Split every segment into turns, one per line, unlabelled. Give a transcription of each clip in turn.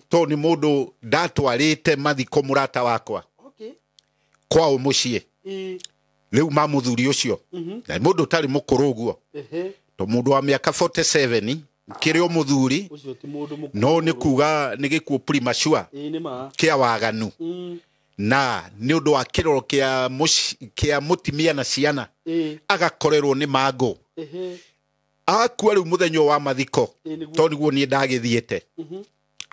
To nĩ mũndũ ndatwarĩte mathiko mũrata wakwa
Okay.
kwao mũciĩ
Ĩĩ.
rĩu ma mũthuri ũcio na nĩ mũndũ ũtarĩ mũkũrũ ũguo
Ehe.
to mũndũ wa mĩaka 47 kĩrĩ o mũthuri
Ũcio ti mũndũ mũkũrũ.
no nĩ kuga nĩ gĩkuũ premature
Ĩĩ nĩ ma.
kĩa waganu na nĩ ũndũ wa kĩroro kĩa kĩa mũtimia na ciana
Ĩĩ.
agakorerwo nĩ mangũ
Ehe.
akua rĩu mũthenya ũyũ wa mathiko
Ĩĩ nĩguo.
to nĩguo niĩ ndagĩthiĩte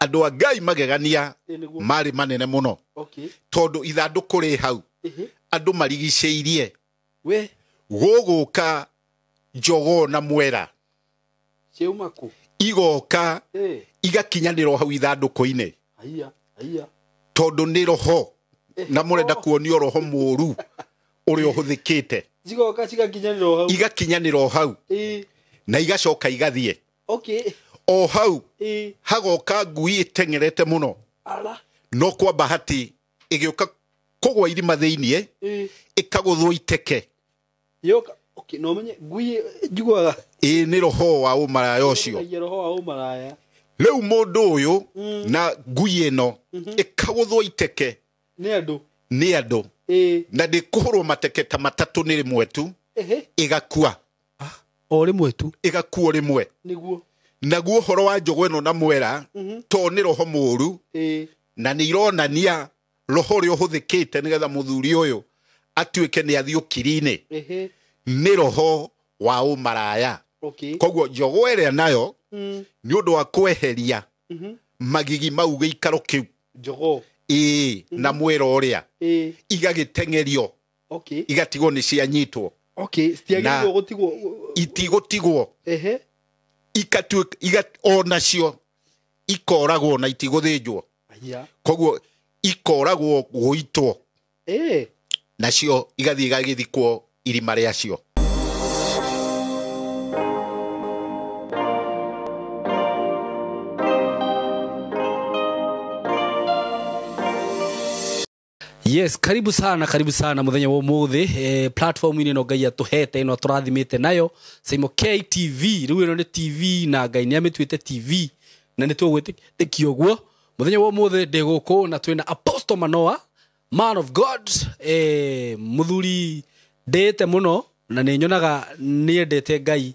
andũ a Ngai magegania
Ĩĩ nĩguo.
marĩ manene mũno
Okay.
tondũ ithandũkũ rĩ hau
Ehe.
andũ marigicĩirie
We
gũgũka njogoo na mwera
ciauma kũ?
igoka
Ĩĩ.
igakinyanĩrwo hau ithandũkũ-inĩ
Haiya. Haiya.
tondũ nĩ roho na mũrenda kuonio roho mũũru ũrĩa ũhũthĩkĩte
Cigoka cigakinyanĩra o hau.
igakinyanĩra o hau
Ĩĩ.
na igacoka igathiĩ
Okay.
o hau
Ĩĩ.
hagoka ngui ĩteng'erete mũno
Ala.
no kwa bahati ĩgĩũka kũgwa irima thĩiniĩ
Ĩĩ.
ĩkagũthwo iteke
Yoka. Okay, no menye ngui njiguaga.
ĩĩ nĩ roho wa ũmaraya ũcio
Ĩyo roho wa ũmaraya.
rĩu mũndũ ũyũ na ngui ĩno ĩkagũthwo iteke
Nĩ andũ.
nĩ andũ
Ĩĩ.
na ndĩkũhũrwo mateke ta matatũ nĩ rĩmwe tu
Ehe.
ĩgakua
O rĩmwe tu.
ĩgakua rĩmwe
Nĩguo.
naguo ũhoro wa njogoo ĩno na mwera to nĩ roho mũũru
Ĩĩ.
na nĩ ironania roho ũrĩa ũhũthĩkĩte nĩgetha mũthuri ũyũ atuĩke nĩ athiĩ ũkiri-inĩ
Ehe.
nĩ roho wa ũmaraya
Okay.
koguo njogoo ĩrĩa nayo nĩ ũndũ wa kweheria magigi mau gĩikaro kĩu
Njogoo.
ĩĩ na mwera ũrĩa
Ĩĩ.
igagĩteng'erio
Okay.
igatigwo nĩ cianyitwo
Okay. Citiagĩrĩirwo
Na-
gũtigwo.
itigũtigwo
Ehe.
ikatuĩka onacio ikoragwo na itigũthĩnjwo
Haiya.
koguo ikoragwo gũitwo
Ĩĩ.
nacio igathiĩ igagĩthikwo irima rĩacio.
Yes, karibu sana, karibu sana muthenya wa umuthi platform-inĩ ĩno Ngai atũhete ĩno tũrathimĩte nayo Saimo KTV. Rĩu ĩno nĩ TV na Ngai nĩ amĩtuĩte TV na nĩ tũgwĩtĩkia ũguo. Muthenya wa umuthi ndĩ gũkũ na twĩna Apostle Manoah, man of God, mũthuri ndĩĩte mũno na nĩ nyonaga nĩ endete Ngai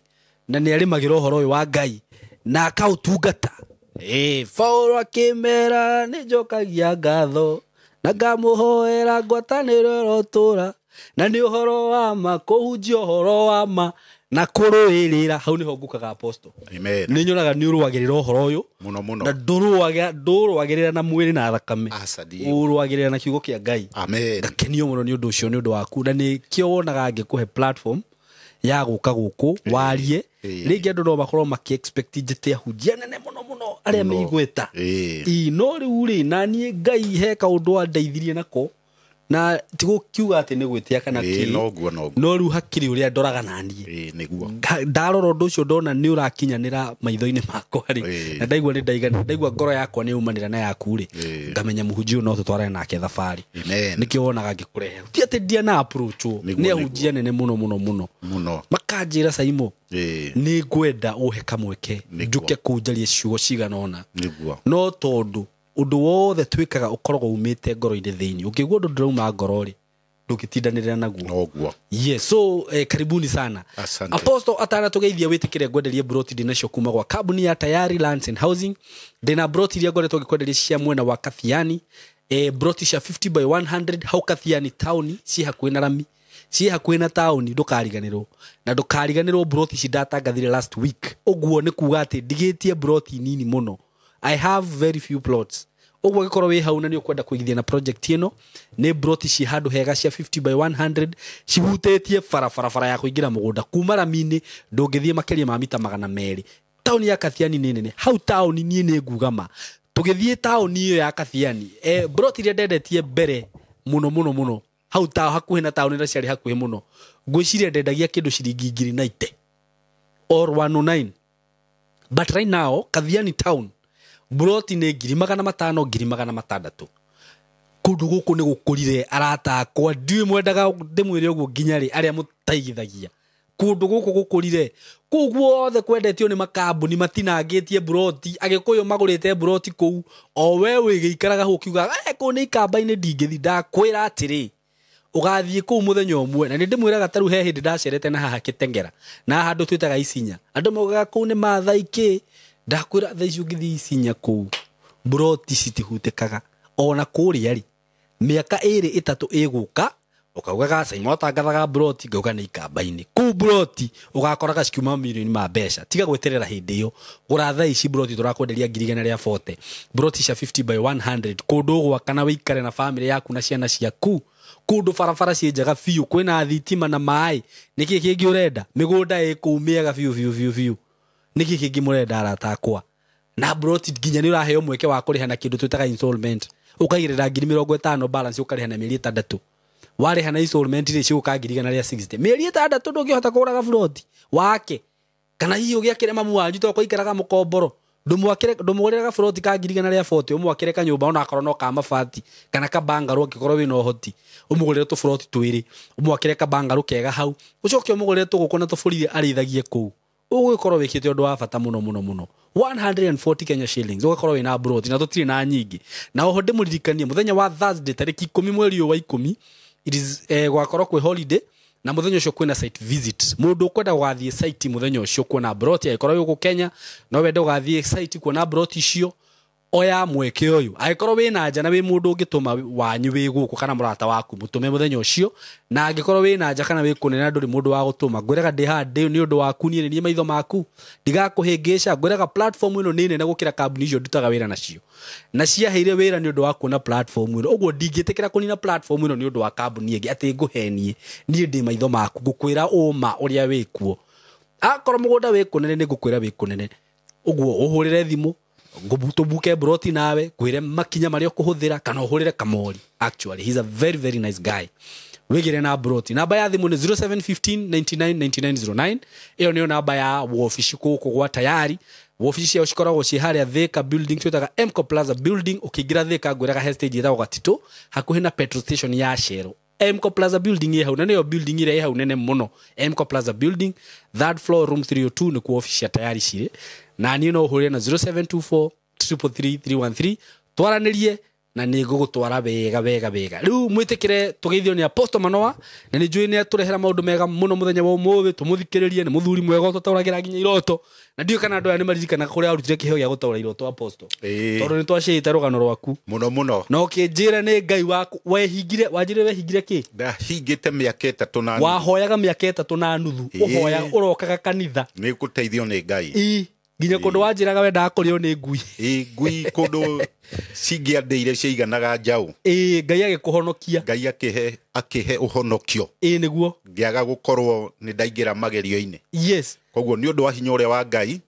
na nĩ arĩmagĩra ũhoro ũyũ wa Ngai na akaũtungata. Paũlũ akĩmera nĩ njokagia ngatho na ngamũhoera ngwatanĩro ĩrotũra na nĩ ũhoro wa ma kũhunjia ũhoro wa ma na kũrũĩrĩra. Hau nĩho ngukaga Apostle.
Amen.
Nĩ nyonaga nĩ ũrũagĩrĩra ũhoro ũyũ
Mũno mũno.
na ndũrũagĩrĩra na mwĩrĩ na thakame,
Aca ndiũ.
ũrũagĩrĩra na kiugo kĩa Ngai.
Amen.
Ngakenio mũno nĩ ũndũ ũcio nĩ ũndũ waku na nĩkĩo wonaga ngĩkũhe platform ya gũka gũkũ warie.
Ĩĩ.
Rĩngĩ andũ no makorwo makĩ expect njĩte ahunjia nene mũno mũno arĩa
Mũno.
meigweta.
Ĩĩ.
Ĩĩ, no rĩu rĩ na niĩ Ngai he kaũndũ andeithirie nako na tigũkiuga atĩ nĩ gwĩtĩa kana
Ĩĩ,
kĩ
noguo, noguo.
no rĩu hakĩrĩ ũrĩa ndoraga naniĩ.
Ĩĩ, nĩguo.
Ndarora ũndũ ũcio ndona nĩ ũrakinyanĩra maitho-inĩ makwa rĩ
Ĩĩ.
na ndaigua nĩ ndaigana ndaigua ngoro yakwa nĩ yaumanĩra na yaku rĩ
Ĩĩ.
ngamenya mũhunjia ũyũ no tũtwarane nake thabarĩ.
Amen.
Nĩkĩo wonaga ngĩkũrehe ti atĩ ndiana approach
Nĩguo,
nĩ ahunjia nene mũno mũno mũno
Mũno.
makanjĩra Saimo
Ĩĩ.
nĩ ngwenda ũhe kamweke
Nĩguo.
njũke kũu njarie ciugo cigana ũna
Nĩguo.
no tondũ ũndũ wothe twĩkaga ũkoragwo umĩte ngoro-inĩ thĩinĩ ũngĩigua ũndũ ndũrauma ngoro rĩ ndũngĩtindanĩrĩra naguo.
Noguo.
Yes, so karibuni sana.
Asante.
Apostle atana tugeithia wĩtĩkĩre ngwenderie broti ndĩnacio kuma gwa kambuni ya Tayari Lands and Housing. Ndĩna broti iria ngoretwo ngĩkwenderia cia mwena wa Kathiani, broti cia 50 by 100 hau Kathiani taũni, ciĩ hakuhĩ na rami, ciĩ hakuhĩ na taũni, ndũkariganĩrwo na ndũkariganĩrwo broti ici ndatangathire last week. Ũguo nĩ kuga atĩ ndigĩtie broti nini mũno. I have very few plots. Ũguo angĩkorwo wĩ hau na nĩ ũkwenda kũigithia na project ĩno, nĩ broti ciĩ handũ hega cia 50 by 100 cihutĩtie barabara ya kũingĩra mũgũnda kuma rami-inĩ ndũngĩthiĩ makĩria ma mita 200. Taũni ya Kathiani nĩ nene. Hau taũni niĩ nĩ nguga ma tũgĩthiĩ taũni ĩyo ya Kathiani, broti iria ndendetie mbere mũno mũno mũno hau hakuhĩ na taũni na ciarĩ hakuhĩ mũno, ngwĩciria ndendagia kĩndũ ciringi ngiri na ite or 109, but right now Kathiani town broti nĩ ngiri magana matano ngiri magana matandatũ. Kũndũ gũkũ nĩ gũkũrire arata akwa, ndiũĩ mwendaga ndĩmwĩre ũguo nginya rĩ arĩa mũtaigithagia, Kũndũ gũkũ gũkũrire kũu guothe kwendetio nĩ makambuni matinangĩtie buroti agĩkũyũ magũrĩte buroti kũu o we wĩgĩikaraga hau ũkiugaga kũu nĩ ikamba-inĩ ndingĩthi ndakwĩra atĩrĩ ũgathiĩ kũu mũthenya ũmwe na nĩ ndĩmwĩraga ta rĩu he hĩndĩ ndacerete na haha Kĩtengera na handũ twĩtaga Isinya andũ maugaga kũu nĩ Maathai kĩ ndakwĩra thaa ici ũngĩthiĩ Isinya kũu buroti citihutĩkaga ona kũrĩa rĩ mĩaka 2 3 ĩgũka ukaugaga Simon atangathaga buroti ngauga nĩ ikamba-inĩ kũu buroti ũgakoraga cikiuma milioni ma mbeca tiga gweterera hĩndĩ ĩyo gũra thaa ici buroti tũrakwenderia 140,000 buroti cia 50 by 100 kũndũ ũgwaka na wĩikare na famĩlĩ yaku na ciana ciaku kũndũ barabara ciĩ njega biũ kwĩna thitima na maĩ nĩkĩ kĩngĩ ũrenda mĩgũnda ĩ kũu mĩega biũ biũ biũ biũ nĩkĩ kĩngĩ mũrenda arata akwa na buroti nginya nĩ ũraheo mweke wa kũrĩha na kĩndũ twĩtaga installment ũkaigĩrĩra 50,000 balance ũkarĩha na mĩeri 6 warĩha na installment rĩ cigũka 160 mĩeri 6 ndũngĩhota kũgũra gaburoti wake kana hihi ũgĩakĩre mamu wanyu tondũ kũikaraga mũkomboro ndũmũgũrĩre gaburoti ka 140 ũmwakĩre kanyũmba onakorwo no ka mabati kana kabangarũ angĩkorwo wĩna ũhoti ũmũgũrĩre tũburoti twĩrĩ ũmwakĩre kabangarũ kega hau ũcoke ũmũgũrĩre tũgũkũ na tũbũri arĩithagie kũu ũgũgĩkorwo wĩkĩte ũndũ wa bata mũno mũno mũno 140 Kenya shillings ũgakorwo wĩna buroti na tũtirĩ na nyingĩ na oho ndĩmũririkanie mũthenya wa Thursday tarĩki 10 mweri ũyũ wa 10 it is gwakorwo kwĩ holiday na mũthenya ũcio kwĩna site visit mũndũ ũkwenda gũgathiĩ site mũthenya ũcio kuona broti angĩkorwo wĩ gũkũ Kenya no wende gũgathiĩ site kuona broti icio oya mweke ũyũ angĩkorwo wĩna nja na wĩ mũndũ ũngĩtũma wanyu wĩ gũkũ kana mũrata waku mũtũme mũthenya ũcio na angĩkorwo wĩna nja kana wĩ kũnene na ndũrĩ mũndũ wa gũtũma ngwĩraga ndĩ haha nĩ ũndũ waku niĩ nĩ niĩ maitho maku ndigakũhĩngĩca ngwĩraga platform ĩno nĩ nene gũkĩra kambuni icio ndutaga wĩra nacio na ciaheire wĩra nĩ ũndũ wa kuona platform ĩno ũguo ndingĩtĩkĩra kũnina platform ĩno nĩ ũndũ wa kambuni ĩngĩ atĩ ngũhenie niĩ ndĩ maitho maku ngũkwĩra ũma ũrĩa wĩkuo akorwo mũgũnda wĩ kũnene nĩ ngũkwĩra wĩ kũnene ũguo ũhũrĩre thimũ tũbuke broti nawe kwĩre makinya marĩa ũkũhũthĩra kana ũhũrĩre Kamori actually he's a very very nice guy wĩgĩre na broti namba ya thimũ nĩ 0715 99 9909 ĩyo nĩyo namba ya wobici gũkũ gwa Tayari wobici ciao cikoragwo ciĩ harĩa Thika building twĩtaga Mco Plaza building ũkĩingĩra Thika ngwĩraga he stage ĩtagwo Gatitũ hakuhĩ na petrol station ya Shell Mco Plaza building ĩ hau na nĩyo building ĩrĩa ĩ hau nene mũno Mco Plaza building third floor room 302 nĩkuo obici ya Tayari cirĩ na niĩ no ũhũrĩre na 0724 333 313 twaranĩrie na nĩ ngũgũtwara wega wega wega rĩu mwĩtĩkĩre tũgeithio nĩ Apostle Manoa na nĩ njũĩ nĩ atũrehera maũndũ mega mũno mũthenya wa ũmũthĩ tũmũthikĩrĩrie nĩ mũthuri mwega ũtũtaũragĩra nginya iroto na ndiũĩ kana andũ aya nĩ maririkanaga kũrĩa warutire kĩheo gĩa gũtaũra iroto Apostle tondũ nĩ twacĩĩte rũgano rwaku
mũno mũno
na ũkĩnjĩra nĩ Ngai waku wehingire wanjĩrire wehingire kĩ
ndahingĩte mĩaka 3 na nuthu
wahoyaga mĩaka 3 na nuthu ũhoyaga ũrokaga kanitha
nĩ gũteithio nĩ Ngai
nginya kũndũ wanjĩraga wendaga kũrĩo nĩ ngui
ngui kũndũ cingĩandĩire ciaiganaga njaũ
Ngai agĩkũhonokia
Ngai akĩhe ũhonokio
nĩguo
ngĩaga gũkorwo nĩ ndaingĩra magerio-inĩ
yes
koguo nĩ ũndũ wa hinya ũrĩa wa Ngai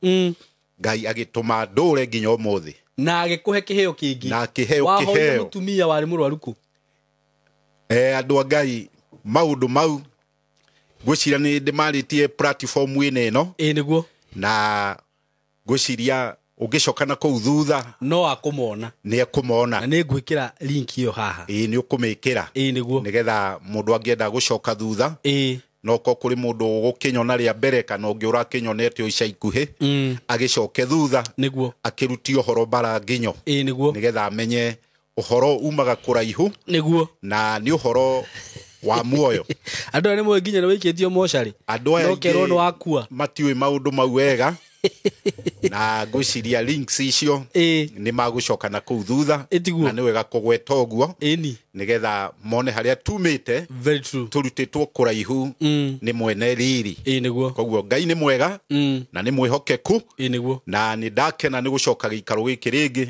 Ngai agĩtũma ndũre nginya ũmũthĩ
na agĩkũhe kĩheo kĩngĩ
na akĩheo
wahoire mũtumia warĩ mũrwaru kũ
andũ a Ngai maũndũ mau ngwĩciria nĩ ndĩmarĩtie platform ĩno
nĩguo
na ngwĩciria ũngĩcoka na kũu thutha
no akũmona
nĩ ekũmona
na nĩ ngwĩkĩra link ĩyo haha
nĩ ũkũmĩkĩra
nĩguo
nĩgetha mũndũ angĩenda gũcoka thutha no ko kũrĩ mũndũ ũgũkĩnyona rĩa mbere kana ũngĩ ũrakĩnyonete o ica ikuhĩ agĩcoke thutha
nĩguo
akĩrutie ũhoro mbara nginyo
nĩguo
nĩgetha amenye ũhoro umaga kũraihu
nĩguo
na nĩ ũhoro wa muoyo
andũ aya nĩ moĩ nginya nĩ wĩikĩtio mocarĩ
andũ aya
no kerwo nĩ wakua
matiũĩ maũndũ mau wega na ngwĩciria links icio nĩ magũcoka na kũu thutha na nĩ wega kũgweta ũguo nĩgetha mone harĩa tumĩte tũrutĩtwo kũraihu nĩ mwene riri
nĩguo
koguo Ngai nĩ mwega na nĩ mwĩhokeku
nĩguo
na nĩ ndakena nĩ gũcoka gĩikaro gĩkĩ rĩngĩ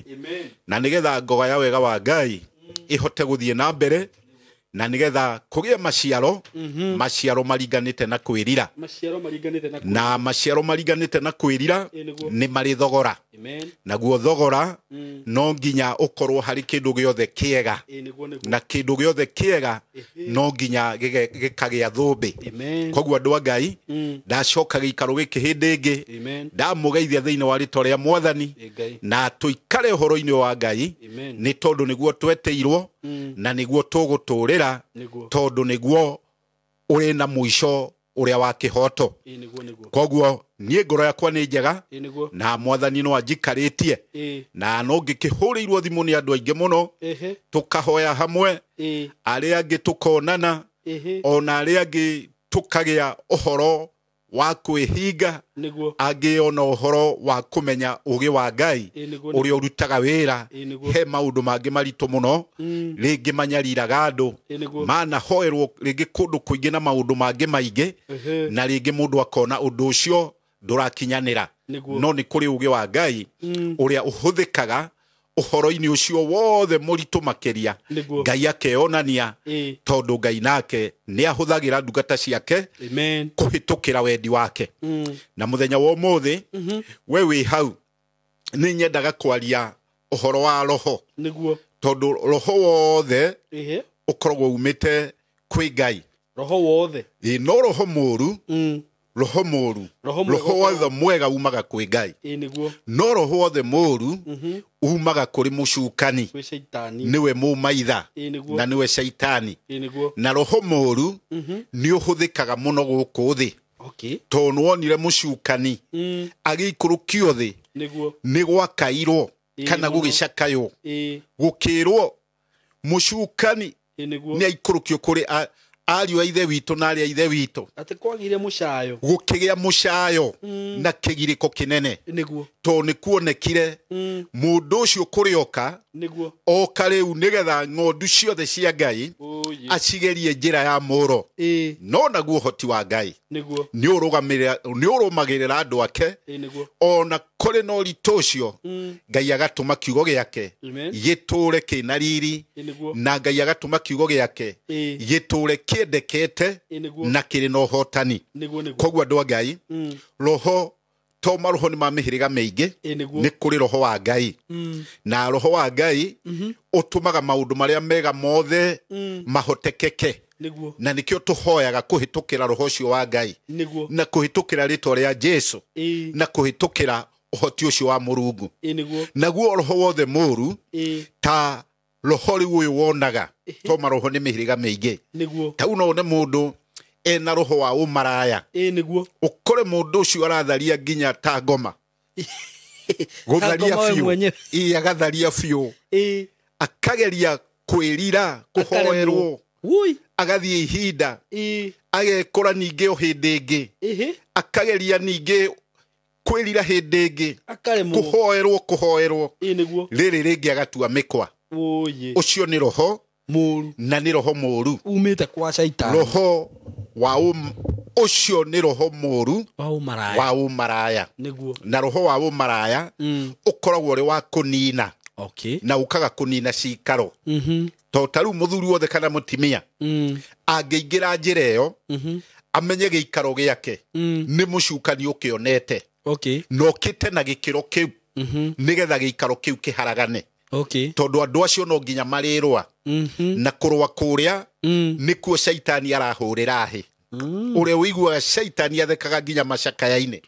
na nĩgetha ngoga ya wega wa Ngai ĩhote gũthiĩ na mbere na nĩgetha kũgĩe maciaro maciaro maringanĩte na kwĩrira na maciaro maringanĩte na kwĩrira nĩ marĩ thogora naguo thogora no nginya ũkorwo harĩ kĩndũ gĩothe kĩega na kĩndũ gĩothe kĩega no nginya gĩkagĩa thũmbĩ koguo andũ a Ngai ndacoka gĩikaro gĩkĩ hĩndĩ ĩngĩ ndamũgeithia thĩinĩ wa rĩtwa rĩa Mwathani na tũikare ũhoro-inĩ wa Ngai nĩ tondũ nĩguo twetĩirwo na nĩguo tũgũtũrĩra tondũ nĩguo ũrĩ na mũico Ũrĩa wa kĩhoto.
Ĩĩ nĩguo nĩguo.
Koguo niĩ ngoro yakwa nĩ njega.
Ĩĩ nĩguo.
Na mwathani no anjikarĩtie.
Ĩĩ.
Na no ngĩkĩhũrĩirwo thimũ nĩ andũ aingĩ mũno.
Ehe.
Tũkahoya hamwe.
Ĩĩ.
Arĩa angĩ tũkonana.
Ehe.
Ona arĩa angĩ tũkagĩa ũhoro wa kwĩhinga.
Nĩguo.
Angĩ ona ũhoro wa kũmenya ũgĩ wa Ngai
Ĩĩ nĩguo.
ũrĩa ũrutaga wĩra.
Ĩĩ nĩguo.
He maũndũ mangĩ maritũ mũno rĩngĩ manyariraga andũ.
Ĩĩ nĩguo.
Manahoerwo rĩngĩ kũndũ kũingĩ na maũndũ mangĩ maingĩ.
Ehe.
Na rĩngĩ mũndũ akona ũndũ ũcio ndũrakinyanĩra.
Nĩguo.
No nĩ kũrĩ ũgĩ wa Ngai ũrĩa ũhũthĩkaga ũhoro-inĩ ũcio wothe mũritũ makĩria.
Nĩguo.
Ngai akeyonania.
Ĩĩ.
Tondũ Ngai nake nĩ ahũthagĩra ndungata ciake
Amen.
kũhĩtũkĩra wendi wake. Na mũthenya wa ũmũthĩ we wĩ hau nĩ nyendaga kwaria ũhoro wa roho.
Nĩguo.
Tondũ roho wothe
Ehe.
ũkoragwo umĩte kwĩ Ngai.
Roho wothe.
Ĩ, no roho mũru, roho mũru,
Roho mwega
roho wothe mwega umaga kwĩ Ngai.
Ĩĩ nĩguo.
No roho wothe mũru umaga kũrĩ mũcukani.
Kwĩ caitani.
Nĩwe mũmaitha.
Ĩĩ nĩguo.
Na nĩwe caitani.
Ĩĩ nĩguo.
Na roho mũru nĩ ũhũthĩkaga mũno gũkũ thĩ.
Okay.
Tondũ nĩwonire mũcukani agĩikũrũkio thĩ.
Nĩguo.
Nĩ gwakairwo
Ĩĩ
kana
mũno.
gũgĩcakaywo.
Ĩĩ.
Gũkĩrwo mũcukani
Ĩĩ nĩguo.
nĩ aikũrũkio kũrĩ ariũ a ithe witũ na arĩ a ithe witũ.
Atĩ kwagĩire mũcayo.
Gũkĩgĩa mũcayo na kĩgirĩko kĩnene.
Nĩguo.
Tondũ nĩ kuonekire mũndũ ũcio kũrĩ oka.
Nĩguo.
Oka rĩu nĩgetha ng'ondu ciothe cia Ngai
Oye.
acigerie njĩra ya mũro.
Ĩĩ.
No naguo ũhoti wa Ngai
Nĩguo.
nĩ ũrũmagĩrĩra andũ ake.
Ĩĩ nĩguo.
Ona kũrĩ na ũritũ ũcio Ngai agatũma kiugo gĩake
Amen.
gĩtũre kĩna riri.
Ĩĩ nĩguo.
Na Ngai agatũma kiugo gĩake
Ĩĩ.
gĩtũre kĩendekete
Ĩĩ nĩguo.
na kĩrĩ na ũhotani.
Nĩguo nĩguo.
Koguo andũ a Ngai, roho to maroho nĩ ma mĩhĩrĩga mĩingĩ.
Ĩĩ nĩguo.
Nĩ kũrĩ roho wa Ngai. Na roho wa Ngai ũtũmaga maũndũ marĩa mega mothe mahotekeke.
Nĩguo.
Na nĩkĩo tũhoyaga kũhĩtũkĩra roho ũcio wa Ngai.
Nĩguo.
Na kũhĩtũkĩra rĩtwa rĩa Jesu.
Ĩĩ.
Na kũhĩtũkĩra ũhoti ũcio wa Mũrungu.
Ĩĩ nĩguo.
Naguo roho wothe mũru
Ĩĩ.
ta roho rĩu ũyũ wonaga to maroho nĩ mĩhĩrĩga mĩingĩ.
Nĩguo.
Ta no wone mũndũ ena roho wa ũmaraya.
Ĩĩ nĩguo.
Ũkore mũndũ ũcio aratharia nginya ta ngoma. Gũtharia
Ta ngoma we
biũ.
mwenyewe.
Ĩĩ, agatharia biũ.
Ĩĩ.
Akageria kwĩrira, kũhoerwo.
Woi.
Agathiĩ ihinda.
Ĩĩ.
Agekora ningĩ o hĩndĩ ĩngĩ.
Ĩhĩ.
Akageria ningĩ kwĩrira hĩndĩ ĩngĩ.
Akaremwo.
Kũhoerwo, kũhoerwo.
Ĩĩ nĩguo.
Rĩrĩ rĩngĩ agatua mĩkwa.
Oye.
Ũcio nĩ roho
Mũru.
na nĩ roho mũru.
Umĩte kwa caitani.
Roho wa ũcio nĩ roho mũru
Wa ũmaraya.
wa ũmaraya.
Nĩguo.
Na roho wa ũmaraya ũkoragwo ũrĩ wa kũnina.
Okay.
Na ũkaga kũnina cikaro. Tondũ ta rĩu mũthuri wothe kana mũtimia angĩingĩra njĩra ĩyo amenye gĩikaro gĩake nĩ mũcukani ũkĩonete.
Okay.
Na ũkĩte na gĩkĩro kĩu nĩgetha gĩikaro kĩu kĩharagane.
Okay.
Tondũ andũ acio no nginya marĩrũa. Na kũrũa kũrĩa nĩkuo caitani arahũrĩra hĩ. Ũrĩa ũiguaga caitani athekaga nginya macakaya-inĩ,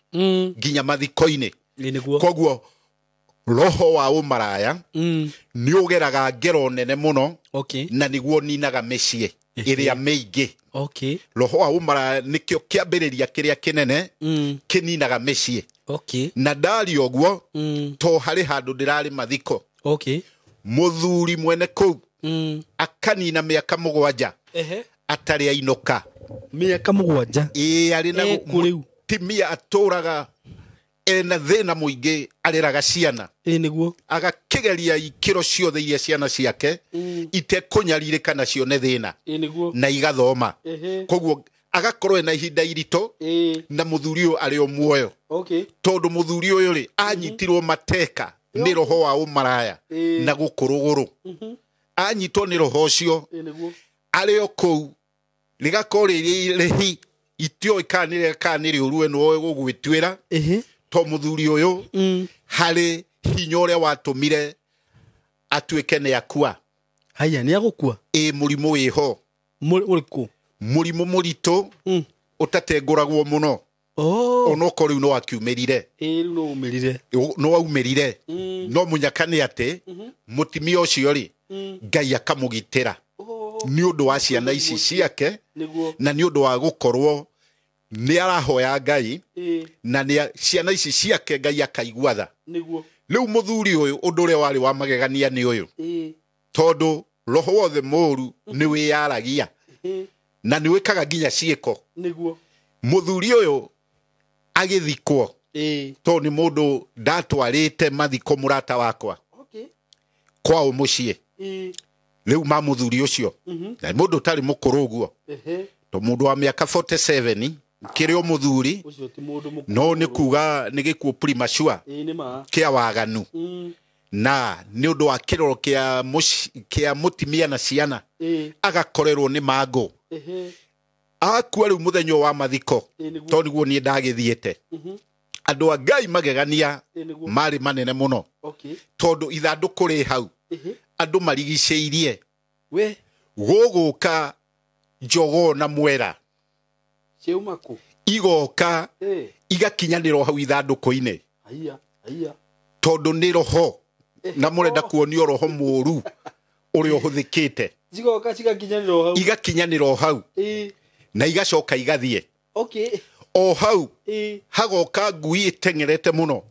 nginya mathiko-inĩ.
Ĩĩ nĩguo.
Koguo roho wa ũmaraya nĩ ũgeraga ngero nene mũno.
Okay.
Na nĩguo ninaga mĩciĩ ĩrĩa mĩingĩ.
Okay.
Roho wa ũmaraya nĩkĩo kĩambĩrĩria kĩrĩa kĩnene kĩninaga mĩciĩ.
Okay.
Na ndaria ũguo to harĩ handũ ndĩrarĩ mathiko.
Okay.
Mũthuri mwene kũu akanina mĩaka 7
Ehe.
atarĩ ainũka.
Mĩaka 7.
Ĩĩ, arĩ na
Ekũ rĩu.
Timia atũraga ena thĩna mũingĩ, areraga ciana.
Ĩĩ nĩguo.
Agakĩgeria ikĩro ciothe iria ciana ciake itekũnyarirĩka na cione thĩna.
Ĩĩ nĩguo.
Na igathoma.
Ehe.
Koguo agakorwo ena ihinda iritũ
Ĩĩ.
na mũthuri ũyũ arĩ o muoyo.
Okay.
Tondũ mũthuri ũyũ rĩ anyitirwo mateka nĩ roho wa ũmaraya
Ĩĩ.
na gũkũ rũgũrũ. Anyitwo nĩ roho ũcio
Ĩĩ nĩguo.
arĩ o kũu rĩgakorwo rĩrĩ irĩhi itiũĩ kana nĩ rĩega kana nĩ rĩũru we nĩwe ũgũgwĩtuĩra.
Ehe.
To mũthuri ũyũ harĩ hinya ũrĩa watũmire atuĩke nĩ akua.
Haya nĩ agũkua.
Ĩ mũrimũ wĩho.
Ũrĩkũ?
Mũrimũ mũritũ ũtatengũragwo mũno.
Oh.
Onokorwo rĩu no akiumĩrire.
Ĩĩ rĩu no umĩrire.
No aumĩrire. No mũnyaka nĩ atĩ mũtimia ũcio rĩ Ngai akamũgitĩra nĩ ũndũ wa ciana ici ciake
Nĩguo.
na nĩ ũndũ wa gũkorwo Nĩ arahoya Ngai na nĩ ciana ici ciake Ngai akaigua tha.
Nĩguo.
Rĩu mũthuri ũyũ ũndũ ũrĩa warĩ wa magegania nĩ ũyũ. Tondũ roho wothe mũũru nĩ wĩyaragia na nĩ wĩkaga nginya ciĩko.
Nĩguo.
Mũthuri ũyũ agĩthikwo tondũ nĩ mũndũ ndatwarĩte mathiko mũrata wakwa kwao mũciĩ. Rĩu ma mũthuri ũcio na mũndũ ũtarĩ mũkũrũ ũguo to mũndũ wa mĩaka 47 kĩrĩ o mũthuri no nĩ kuga nĩ gĩkuũ premature kĩa waganu na nĩ ũndũ wa kĩroro kĩa mũtimia na ciana agakorerwo nĩ mangũ. Akua rĩu mũthenya wa mathiko tondũ nĩguo niĩ ndagĩthiĩte. Andũ a Ngai magegania marĩ manene mũno tondũ ithandũkũ rĩ hau andũ marigicĩirie gũgũka njogoo na mwera igoka igakinyanĩrwo hau ithandũkũ-inĩ tondũ nĩ roho na mũrenda kuonio roho mũũru ũrĩa ũhũthĩkĩte.
Cigoka cigakinyanĩrwo hau,
igakinyanĩrwo hau na igacoka igathiĩ. O hau hagoka ngui ĩteng'erete mũno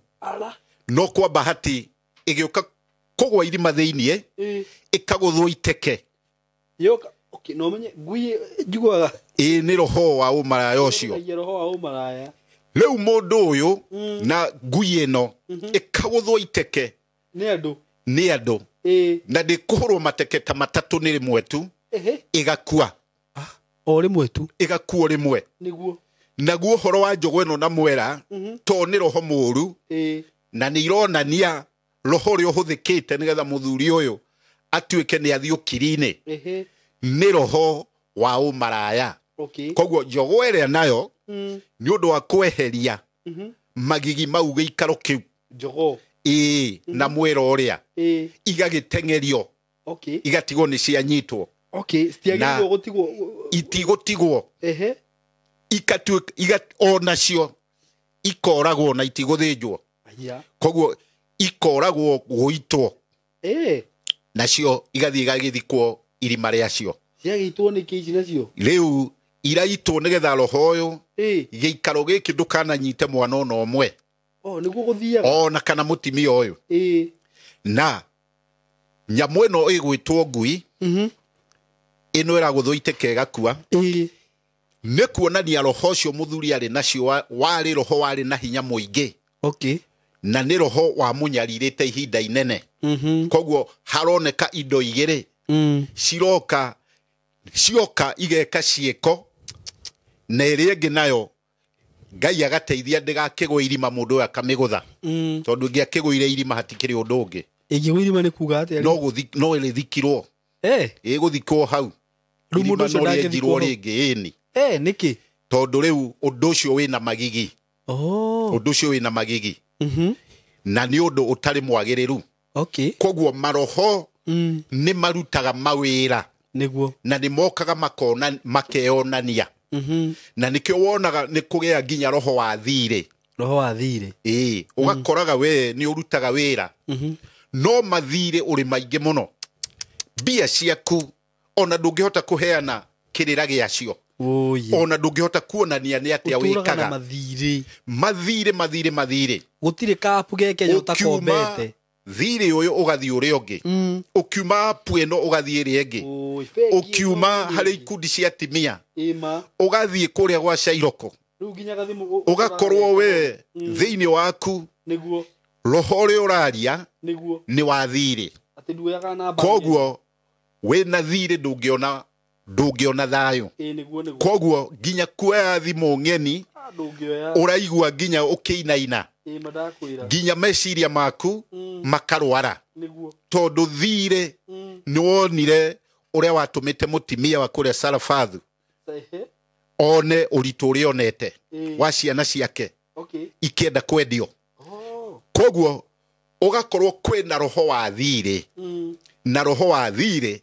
no kwa bahati ĩgĩũka kũgwa irima thĩiniĩ ĩkagũthwo iteke.
Yoka no menye ngui njiguaga
ĩ nĩ roho wa ũmaraya ũcio.
Roho wa ũmaraya.
Rĩu mũndũ ũyũ na ngui ĩno ĩkagũthwo iteke
nĩ andũ,
nĩ andũ na ndĩkũhũrwo mateke ta matatũ nĩ rĩmwe tu ĩgakua.
O rĩmwe tu
ĩgakua rĩmwe.
Nĩguo.
Naguo ũhoro wa njogoo ĩno na mwera to nĩ roho mũũru na nĩ ironania roho ũrĩa ũhũthĩkĩte nĩgetha mũthuri ũyũ atuĩke nĩ athiĩ ũkiri-inĩ nĩ roho wa ũmaraya. Koguo njogoo ĩrĩa nayo nĩ ũndũ wa kweheria magigi mau gĩikaro kĩu
njogoo
na mwera ũrĩa igagĩteng'erio igatigwo nĩ cianyitwo.
Citiagĩrĩirwo gũtigwo,
itigũtigwo ikatuĩka onacio ikoragwo na itigũthĩnjwo. Koguo ikoragwo gũitwo nacio igathiĩ igagĩthikwo irima rĩacio.
Ciagĩitwo nĩkĩ ici nacio?
Rĩu iraitwo nĩgetha roho ũyũ gĩikaro gĩkĩ ndũkananyite mwana ona ũmwe.
Nĩguo gũthiaga.
Ona kana mũtimia ũyũ. Na nyamũ ĩno ĩgwĩtwo ngui ĩno ĩragũthwo iteke ĩgakua nĩ kuonania roho ũcio mũthuri arĩ nacio warĩ roho warĩ na hinya mũingĩ. Na nĩ roho wa mũnyarirĩte ihinda inene. Koguo haroneka indo igĩrĩ ciroka cioka igeka ciĩko na ĩrĩa ĩngĩ nayo Ngai agateithia ndĩgakĩgwe irima mũndũ ũyũ akamĩgũtha. Tondũ ĩngĩakĩgũire irima hatikĩrĩ ũndũ ũngĩ.
Ĩngĩgwa irima nĩ kuga atĩa?
No ĩrĩthikirwo. Ĩgũthikwo hau.
Rĩu mũndũ ũcio ndangĩthikwo
rĩngĩ ĩni.
Nĩkĩ?
Tondũ rĩu ũndũ ũcio wĩna magigi. Ũndũ ũcio wĩna magigi. Na nĩ ũndũ ũtarĩ mwagĩrĩru. Koguo maroho nĩ marutaga mawĩra.
Nĩguo.
Na nĩ mokaga makona makeyonania. Na nĩkĩo wonaga nĩ kũgĩa nginya roho wa thirĩ.
Roho wa thirĩ.
Ũgakoraga we nĩ ũrutaga wĩra. No mathirĩ ũrĩ maingĩ mũno. Mbia ciaku ona ndũngĩhota kũheana kĩrĩra gĩacio. Ona ndũngĩhota kuonania nĩ atĩa wĩkaga.
Mathirĩ.
Mathirĩ mathirĩ mathirĩ.
Gũtirĩ kapu ge Kenya ũtakombete.
Thirĩ ũyũ ũgathiĩ ũrĩa ũngĩ. Ũkiuma apu ĩno ũgathiĩ ĩrĩa ĩngĩ. Ũkiuma harĩ ikundi cia atimia. Ũgathiĩ kũrĩa gwa Cairoko. Ũgakorwo we thĩinĩ waku roho ũrĩa ũraria nĩ wa thirĩ. Koguo wĩna thirĩ ndũngĩona thayũ. Koguo nginya kuoya thimũ ng'eni ũraigua nginya ũkĩinaina. Nginya meciria maku makarwara. Tondũ thirĩ nĩ wonire ũrĩa watũmĩte mũtimia wa kũrĩa Sarafathu one ũritũ ũrĩa onete wa ciana ciake ikĩenda kwendio. Koguo ũgakorwo kwĩna roho wa thirĩ na roho wa thirĩ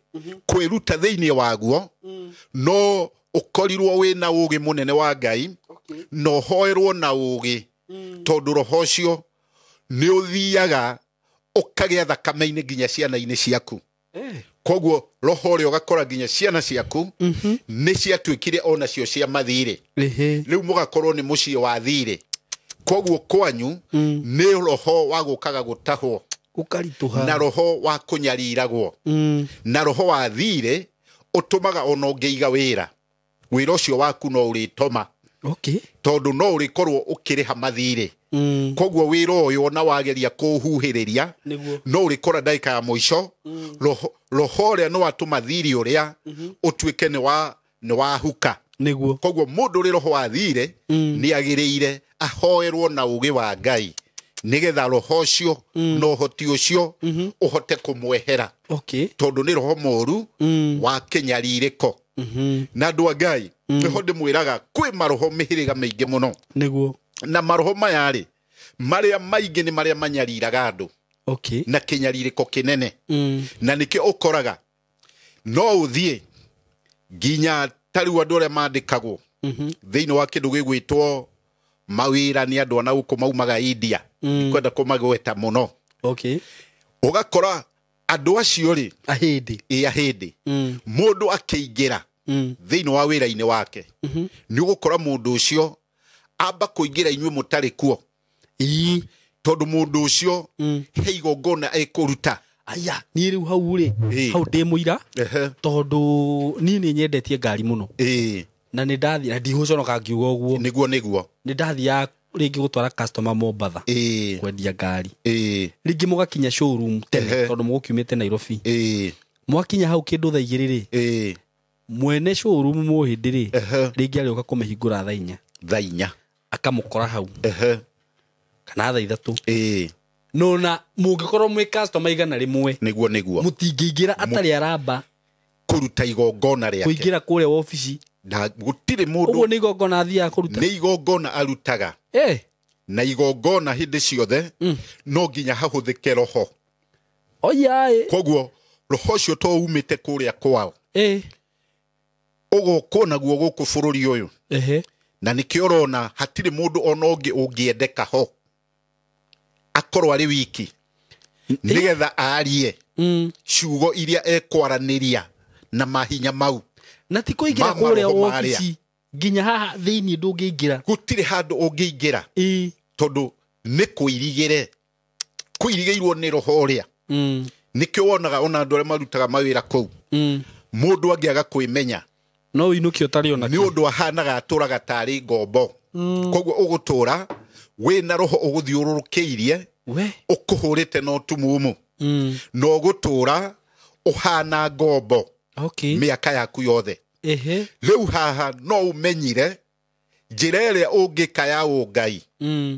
kwĩruta thĩinĩ waguo no ũkorirwo wĩna ũũgĩ mũnene wa Ngai na ũhoerwo na ũũgĩ tondũ roho ũcio nĩ ũthiaga ũkagĩa thakame-inĩ nginya ciana-inĩ ciaku. Koguo roho ũrĩa ũgakora nginya ciana ciaku nĩ ciatuĩkire onacio cia mathirĩ. Rĩu mũgakorwo nĩ mũciĩ wa thirĩ. Koguo kwanyu nĩ roho wa gũkaga gũtahwo,
gũkaritũha,
na roho wa kũnyariragwo, na roho wa thirĩ ũtũmaga ona ũngĩiga wĩra, wĩra ũcio waku no ũrĩtoma.
Okay.
Tondũ no ũrĩkorwo ũkĩrĩha mathirĩ. Koguo wĩra ũyũ ona wageria kũũhuhĩrĩria, no ũrĩkora ndagĩka ya mũico roho ũrĩa nĩ watũma thirĩ ũrĩa ũtuĩke nĩ wahuka.
Nĩguo.
Koguo mũndũ ũrĩ roho wa thirĩ nĩ agĩrĩire ahoerwo na ũgĩ wa Ngai nĩgetha roho ũcio na ũhoti ũcio ũhote kũmwehera.
Okay.
Tondũ nĩ roho mũru wa kĩnyarirĩko. Na andũ a Ngai nĩho ndĩmwĩraga kwĩ maroho mĩhĩrĩga mĩingĩ mũno.
Nĩguo.
Na maroho maya rĩ, marĩa maingĩ nĩ marĩa manyariraga andũ.
Okay.
Na kĩnyarirĩko kĩnene. Na nĩkĩo ũkoraga no ũthiĩ nginya ta rĩu andũ arĩa mandĩkagwo thĩinĩ wa kĩndũ gĩgwĩtwo mawĩra nĩ andũ ana gũkũ maumaga India. Ndikwenda kũmagweta mũno.
Okay.
Ũgakora andũ acio rĩ,
ahĩndĩ.
Ĩ ahĩndĩ. Mũndũ akĩingĩra thĩinĩ wa wĩra-inĩ wake, nĩ ũgũkora mũndũ ũcio amba kũingĩra inyuĩ mũtarĩ kuo. Tondũ mũndũ ũcio he igongona ekũruta.
Aya, niĩ rĩu hau rĩ, hau ndĩ mũira, tondũ niĩ nĩ nyendetie ngari mũno. Na nĩ ndathiĩ, na ndigũconoka ngiuga ũguo.
Nĩguo, nĩguo.
Nĩ ndathiaga rĩngĩ gũtwara customer Mombatha. Kwendia ngari. Rĩngĩ mũgakinya showroom tene, tondũ mũgũkiumĩte Nairobi. Mwakinya hau kĩndũ thaa igĩrĩ rĩ, mwene showroom mũhĩndĩ rĩ, rĩngĩ arĩũka kũmĩhingũra thaa inya.
Thaa inya.
Akamũkora hau. Kana thaa ithatũ. No na mũngĩkorwo mwĩ customer 100.
Nĩguo, nĩguo.
Mũtingĩingĩra atarĩ aramba
kũruta igongona rĩake.
Kũingĩra kũrĩa wabici.
Na gũtirĩ mũndũ.
Ũguo nĩ igongona athiaga kũruta.
Nĩ igongona arutaga. Na igongona hĩndĩ ciothe no nginya hahũthĩke roho.
Oya.
Koguo roho ũcio to umĩte kũrĩa kwao. Ũgũkwo naguo gũkũ bũrũri ũyũ. Na nĩkĩo ũrona hatirĩ mũndũ ona ũngĩ ũngĩendeka ho akorwo arĩ wiki nĩgetha aarie ciugo iria ekwaranĩria na mahinya mau.
Na ti kũingĩra kũrĩa wabici nginya haha thĩinĩ ndũngĩingĩra.
Gũtirĩ handũ ũngĩingĩra. Tondũ nĩ kũirigĩre, kũirigĩirwo nĩ roho ũrĩa. Nĩkĩo wonaga ona andũ arĩa marutaga mawĩra kũu, mũndũ angĩaga kwĩmenya
no ũinũke ũtarĩ ona
nĩ ũndũ ahanaga atũraga tarĩ ngombo. Koguo ũgũtũra wĩna roho ũgũthiũrũrũkĩirie, ũkũhũrĩte na ũtumumu, na ũgũtũra ũhana ngombo mĩaka yaku yothe. Rĩu haha no ũmenyire njĩra ĩrĩa ũngĩka ya ũngai,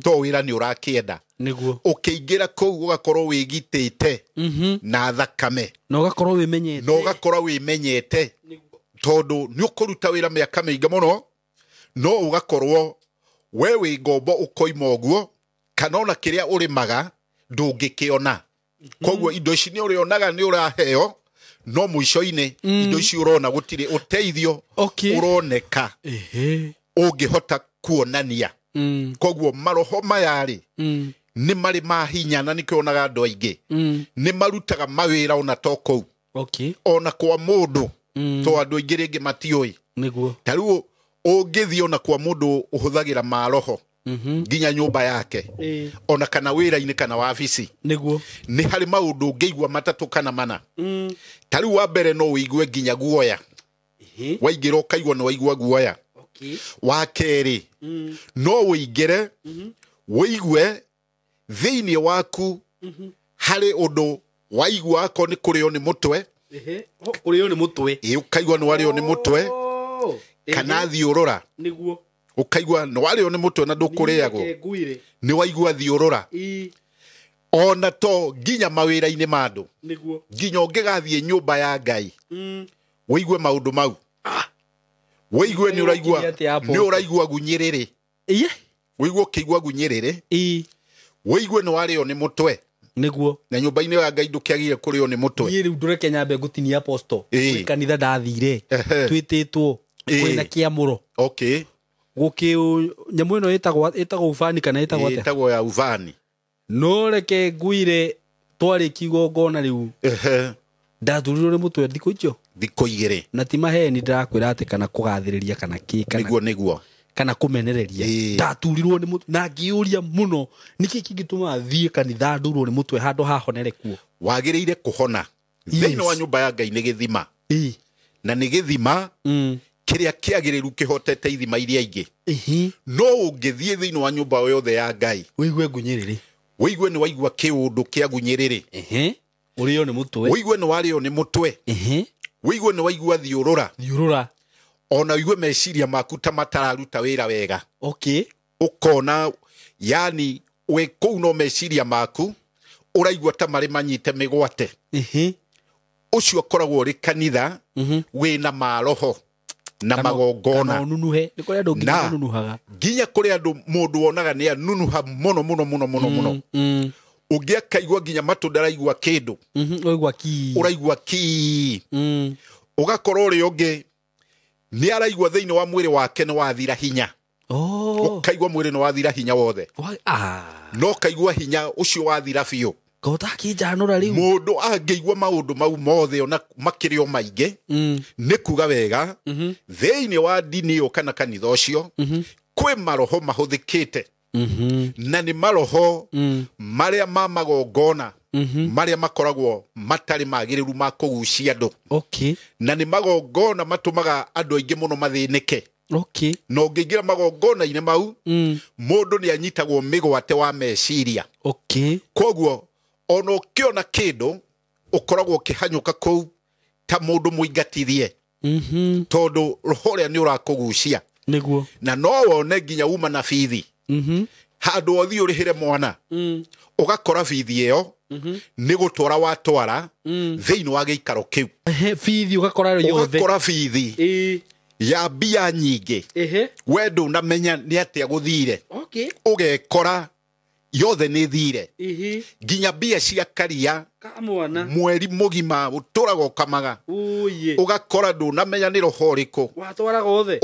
to wĩra nĩ ũrakĩenda.
Nĩguo.
Ũkĩingĩra kũu ũgakorwo wĩgitĩte na thakame.
Na ũgakorwo wĩmenyete.
Na ũgakorwo wĩmenyete. Tondũ nĩ ũkũruta wĩra mĩaka mĩingĩ mũno, no ũgakorwo we wĩ ngombo ũkoima ũguo, kana ona kĩrĩa ũrĩmaga ndũngĩkĩona. Koguo indo ici nĩ ũrĩonaga nĩ ũraheo, no mũico-inĩ indo ici ũrona gũtirĩ ũteithio ũroneka ũngĩhota kuonania. Koguo maroho maya rĩ, nĩ marĩ mahinya na nĩkĩo wonaga andũ aingĩ nĩ marutaga mawĩra ona to kũu. Ona kwa mũndũ, to andũ aingĩ rĩngĩ matiũĩ.
Nĩguo.
Ta rĩu ũngĩthiĩ ona kwa mũndũ ũhũthagĩra maroho nginya nyũmba yake, ona kana wĩra-inĩ kana wabici.
Nĩguo.
Nĩ harĩ maũndũ ũngĩigua matatũ kana mana. Ta rĩu wa mbere no ũigue nginya guoya. Waingĩra ũkaigua nĩ waigua guoya. Wa kerĩ, no ũingĩre ũigue thĩinĩ waku harĩ ũndũ waigua akorwo nĩ kũrĩo nĩ mũtwe.
Kũrĩo nĩ mũtwe.
Ĩ, ũkaigua nĩ warĩo nĩ mũtwe. Kana thiũrũra.
Nĩguo.
Ũkaigua nĩ warĩo nĩ mũtwe na ndũkũrĩagwo. Nĩ waigua thiũrũra. Ona to nginya mawĩra-inĩ ma andũ.
Nĩguo.
Nginya ũngĩgathiĩ nyũmba ya Ngai, ũigue maũndũ mau. Ũigue nĩ ũraigua, nĩ ũraigua gunyĩrĩrĩ. Ũigue ũkĩigua gunyĩrĩrĩ. Ũigue nĩ warĩo nĩ mũtwe.
Nĩguo.
Na nyũmba-inĩ ya Ngai ndũkĩagire kũrĩo nĩ mũtwe.
Niĩ rĩu ndũreke nyambe ngũtinia apostle. Kwĩ kanitha ndathire. Twĩtĩtwo. Kwĩna kĩamũro. Gũkĩ nyamũ ĩno ĩtagwo ubani kana ĩtagwo atĩa?
Ĩtagwo ya ubani.
No reke nguire twarĩkia igongona rĩu. Ndaturirwo nĩ mũtwe thikũ icio.
Thikũ igĩrĩ.
Na ti maheni ndĩrakwĩra atĩ kana kũgathĩrĩria kana kĩ kana
Nĩguo nĩguo.
Kana kũmenereria.
Ĩĩ.
Ndaturirwo nĩ mũtwe na ngĩũria mũno nĩkĩ kĩngĩtũma thiĩ kanitha ndurwo nĩ mũtwe handũ hahonere kuo.
Wagĩrĩire kũhona.
Yes.
Thĩinĩ wa nyũmba ya Ngai nĩ gĩthima.
Ĩĩ.
Na nĩ gĩthima
Mm.
kĩrĩa kĩagĩrĩru kĩhotete ithima iria ingĩ.
Ĩhĩ.
No ũngĩthiĩ thĩinĩ wa nyũmba yothe ya Ngai
Wĩigue ngunyĩrĩrĩ.
wĩigue nĩ waigua kĩũndũ kĩa gunyĩrĩrĩ.
Ĩhĩ. Ũrĩo nĩ mũtwe.
Wĩigue nĩ warĩo nĩ mũtwe.
Ĩhĩ.
Wĩigue nĩ waigua thiũrũra.
Thiũrũra.
Ona ũigue meciria maku ta matararuta wĩra wega.
Okay.
Ũkona yani wĩ kũu no meciria maku ũraigua ta marĩ manyite mĩgwate.
Ĩhĩ.
Ũcio ũkoragwo ũrĩ kanitha
Mhm.
wĩna maroho na
Kana
magongona.
ũnunuhe. Nĩ kũrĩ andũ nginya
Na.
manunuhaga.
Nginya kũrĩ andũ mũndũ wonaga nĩ anunuha mũno mũno mũno mũno mũno.
Mm.
Ũngĩ akaigua nginya matũ ndaraigua kĩndũ.
Mhm. Ũraigua ki.
Ũraigua ki.
Mm.
Ũgakora ũrĩa ũngĩ nĩ araigua thĩinĩ wa mwĩrĩ wake nĩ wathira hinya.
Oh.
Ũkaigua mwĩrĩ nĩ wathira hinya wothe.
Ah.
No kaigua hinya ũcio wathira biũ.
Ko ũtakĩnjanũra rĩu.
Mũndũ angĩigua maũndũ mau mothe ona makĩrĩ o maingĩ
Mm.
nĩ kuga wega
Mhm.
thĩinĩ wa ndini ĩyo kana kanitha ũcio
Mhm.
kwĩ maroho mahũthĩkĩte.
Mhm.
Na nĩ maroho
Mm.
marĩa ma magongona
Mhm.
marĩa makoragwo matarĩ magĩrĩru ma kũgucia andũ.
Okay.
Na nĩ magongona matũmaga andũ aingĩ mũno mathĩnĩke.
Okay.
Na ũngĩingĩra magongona-inĩ mau
Mm.
mũndũ nĩ anyitagwo mĩgwate wa meciria.
Okay.
Koguo ona ũkĩona kĩndũ ũkoragwo ũkĩhanyũka kũu ta mũndũ mũingatithie.
Mhm.
Tondũ roho ũrĩa nĩ ũrakũgucia.
Nĩguo.
Na no wone nginya uma na bithi.
Mhm.
Handũ ũthiĩ ũrĩhĩre mwana.
Mm.
Ũgakora bithi ĩyo
Mhm.
nĩ gũtwara watwara
Mm.
thĩinĩ wa gĩikaro kĩu.
Ehe, bithi ũgakora yothe.
Ũgakora bithi
Ĩĩ.
ya mbia nyingĩ.
Ehe.
We ndũnamenya nĩ atĩa gũthire.
Okay.
Ũgekora yothe nĩ thire.
Ĩhĩ.
Nginya mbia cia karia
Ka mwana.
mweri mũgima ũtũraga ũkamaga.
Ũyĩ.
Ũgakora ndũnamenya nĩ roho ũrĩkũ.
Watwaraga othe.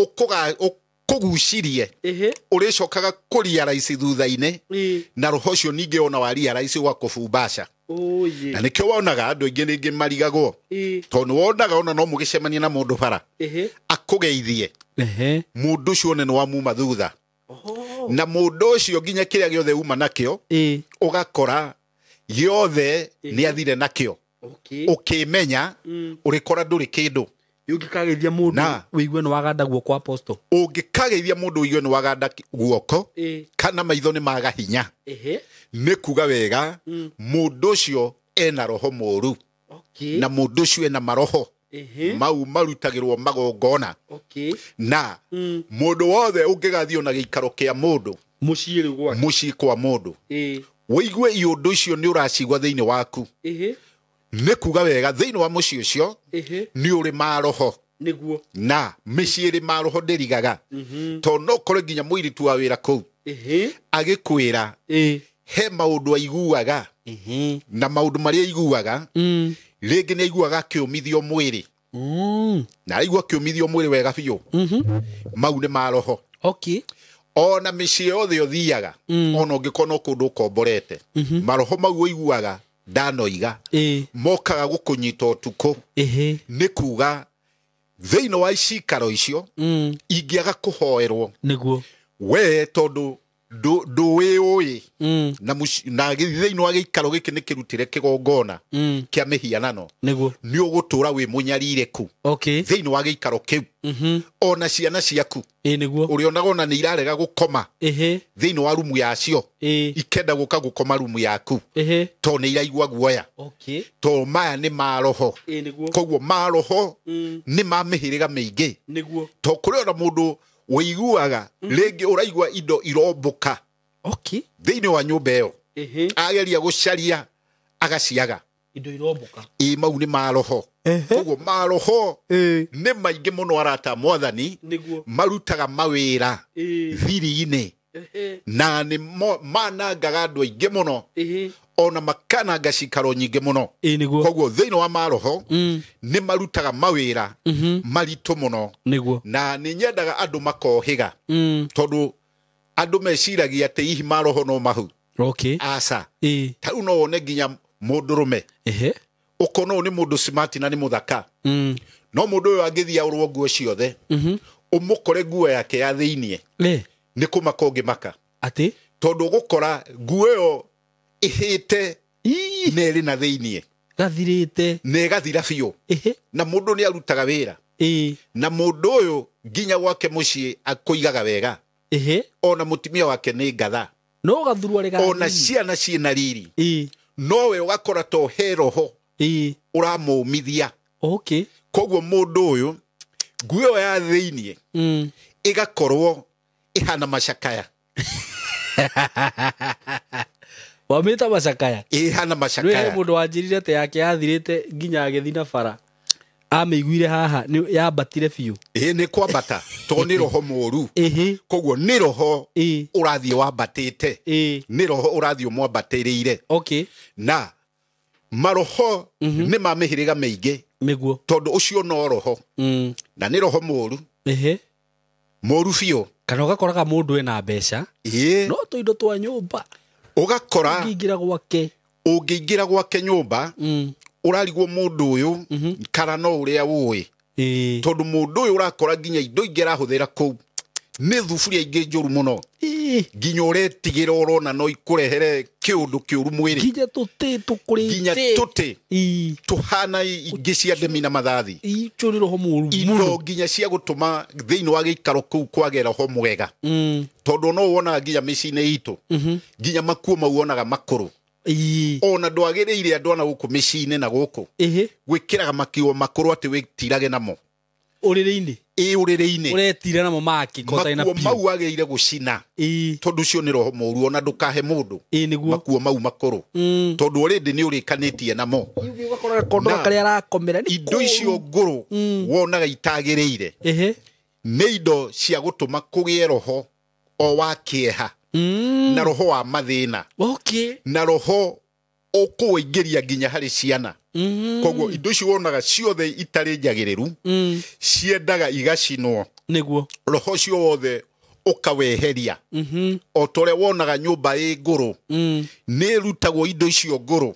Ũkũgucirie.
Ehe.
Ũrĩcokaga kũrealize thutha-inĩ.
Ĩĩ.
Na roho ũcio ningĩ ona wa realize ũgakũbumbaca.
Ũyĩ.
Na nĩkĩo wonaga andũ aingĩ rĩngĩ marigagwo.
Ĩĩ.
Tondũ wonaga ona no mũgĩcemania na mũndũ bara.
Ehe.
Akũgeithie.
Ehe.
Mũndũ ũcio one nĩ wamuma thutha.
Oho.
Na mũndũ ũcio nginya kĩrĩa gĩothe uma nakĩo
Ĩĩ.
ũgakora gĩothe nĩ athire nakĩo.
Okay.
Ũkĩmenya
Mm.
ũrĩkora ndũrĩ kĩndũ.
Ũngĩkageithia mũndũ
Na.
wĩigue nĩ waganda guoko apostle.
Ũngĩkageithia mũndũ ũigue nĩ waganda guoko
Ĩĩ.
kana maitho nĩ maga hinya.
Ehe.
Nĩ kuga wega
Mm.
mũndũ ũcio ena roho mũru.
Okay.
Na mũndũ ũcio ena maroho
Ehe.
mau marutagĩrwo magongona.
Okay.
Na
Mm.
mũndũ wothe ũngĩgathiĩ ona gĩikaro kĩa mũndũ
Mũciĩ rĩu gwake.
mũciĩ kwa mũndũ
Ĩĩ.
wĩigue iũndũ icio nĩ ũracigua thĩinĩ waku.
Ehe.
Nĩ kuga wega thĩinĩ wa mũciĩ ũcio
Ehe.
nĩ ũrĩ maroho.
Nĩguo.
Na mĩciĩ ĩrĩ maroho ndĩrigaga.
Mhm.
Tondũ no ũkore nginya mũirĩtu wa wĩra kũu
Ehe.
agĩkwĩra
Ĩĩ.
he maũndũ aiguaga.
Ehe.
Na maũndũ marĩa aiguaga
Mm.
rĩngĩ nĩ aiguaga akĩũmithio mwĩrĩ.
Mm.
Na aigua akĩũmithio mwĩrĩ wega biũ.
Mhm.
Mau nĩ maroho.
Okay.
Ona mĩciĩ yothe ũthiaga
Mm.
ona ũngĩkorwo no kũndũ ũkomborete
Mhm.
maroho mau ũiguaga ndanoiga
Ĩĩ.
mokaga gũkũnyita ũtukũ.
Ehe.
Nĩ kuga thĩinĩ wa cikaro icio
Mm.
ingĩaga kũhoerwo
Nĩguo.
we tondũ ndũwĩũĩ
Mm.
na thĩinĩ wa gĩikaro gĩkĩ nĩ kĩrutĩre kĩgongona
Mm.
kĩa mĩhianano
Nĩguo.
nĩ ũgũtũra wĩ mũnyarirĩku
Okay.
thĩinĩ wa gĩikaro kĩu.
Mhm.
Ona ciana ciaku
Ĩĩ nĩguo.
ũrĩonaga ona nĩ irarega gũkoma
Ehe.
thĩinĩ wa rumu yacio
Ĩĩ.
ikenda gũka gũkoma rumu yaku
Ehe.
tondũ nĩ iraigua guoya.
Okay.
Tondũ maya nĩ maroho.
Ĩĩ nĩguo.
Koguo maroho
Mm.
nĩ ma mĩhĩrĩga mĩingĩ.
Nĩguo.
Tondũ kũrĩ ona mũndũ ũiguaga rĩngĩ ũraigua indo irombũka
Okay.
thĩinĩ wa nyũmba ĩyo.
Ehe.
Ageria gũcaria agaciaga.
Indo irombũka.
Ĩ mau nĩ maroho.
Ehe.
Koguo maroho
Ĩĩ.
nĩ maingĩ mũno arata mwathani
Nĩguo.
marutaga mawĩra
Ĩĩ.
thiri-inĩ
Ehe.
na nĩ manangaga andũ aingĩ mũno
Ehe.
ona makananga cikaro nyingĩ mũno.
Ĩĩ nĩguo.
Koguo thĩinĩ wa maroho
Mm.
nĩ marutaga mawĩra
Mhm.
maritũ mũno.
Nĩguo.
Na nĩ nyendaga andũ makohĩga
Mm.
tondũ andũ meciragia atĩ hihi maroho no mahu.
Okay.
Aca.
Ĩĩ.
Ta rĩu no wone nginya mũndũrũme
Ehe.
Ũkona ũyũ nĩ mũndũ smart na nĩ mũthaka, no mũndũ ũyũ angĩthiĩ aũrwo nguo ciothe, ũmũkore nguo yake ya thĩiniĩ nĩ kũmaka ũngĩmaka,
atĩ
tondũ ũgũkora nguo ĩyo ĩhĩte na ĩrĩ na thĩiniĩ,
gathirĩte
na ĩgathira biũ, na mũndũ nĩ arutaga wĩra, na mũndũ ũyũ nginya gwake mũciĩ akũigaga wega, ona mũtumia wake nĩ ngatha,
no gathurwa rĩga,
ona ciana ciĩna riri, nowe ũgakora to he roho ũramũmithia.
Okay.
Koguo mũndũ ũyũ nguo ĩyo ya thĩiniĩ ĩgakorwo ĩhana macakaya.
Wamĩta macakaya?
Ĩhana macakaya.
Nĩ mũndũ wanjĩrire atĩ yake yathirĩte nginya agĩthiĩ na bara, amĩiguire haha yambatire biũ.
Ĩĩ, nĩ kwambata tondũ nĩ roho mũũru. Koguo nĩ roho ũrathiĩ wambatĩte, nĩ roho ũrathiĩ ũmwambatĩrĩire.
Okay.
Na maroho nĩ ma mĩhĩrĩga mĩingĩ,
nĩguo,
tondũ ũcio no roho, na nĩ roho mũũru, mũũru biũ.
Kana ũgakoraga mũndũ ena mbeca, no tũindo twa nyũmba
ũgakora
ũngĩingĩra gwake,
ũngĩingĩra gwake nyũmba ũrarigwo mũndũ ũyũ kana no ũrĩa ũĩ, tondũ mũndũ ũyũ ũrakora nginya indo ingĩ arahũthĩra kũu nĩ thuburia ingĩ njũru mũno, nginya ũretigĩra ũrona no ikũrehere kĩũndũ kĩũru mwĩrĩ,
nginya tũtĩ tũkũrĩte,
nginya tũtĩ tũhana ingĩ cia ndemi na mathathi,
icio nĩ roho mũũru,
indo nginya cia gũtũma thĩinĩ wa gĩikaro kũu kwage roho mwega, tondũ no wonaga nginya mĩciĩ-inĩ itũ, nginya makuo mau wonaga makũrũ, ona ndwagĩrĩire andũ ana gũkũ mĩciĩ-inĩ na gũkũ gwĩkĩraga makiuo makũrũ atĩ wĩtirage namo
ũrĩrĩ-inĩ,
ĩ ũrĩrĩ-inĩ
ũretira namo makĩ
makuo mau wagĩrĩire gũcina, tondũ ũcio nĩ roho mũũru, ona ndũkahe mũndũ makuo mau makũrũ, tondũ already nĩ ũrĩkanĩtie namo. Indo icio ngũrũ wonaga itagĩrĩire nĩ indo cia gũtũma kũgĩe roho o wa kĩeha, na roho wa mathĩna, na roho ũkũingĩria nginya harĩ ciana. Koguo indo icio wonaga ciothe itarĩ njagĩrĩru ciendaga igacinwo,
nĩguo
roho ũcio wothe ũkaweheria. O ta ũrĩa wonaga nyũmba ĩ ngũrũ, nĩ ĩrutagwo indo icio ngũrũ,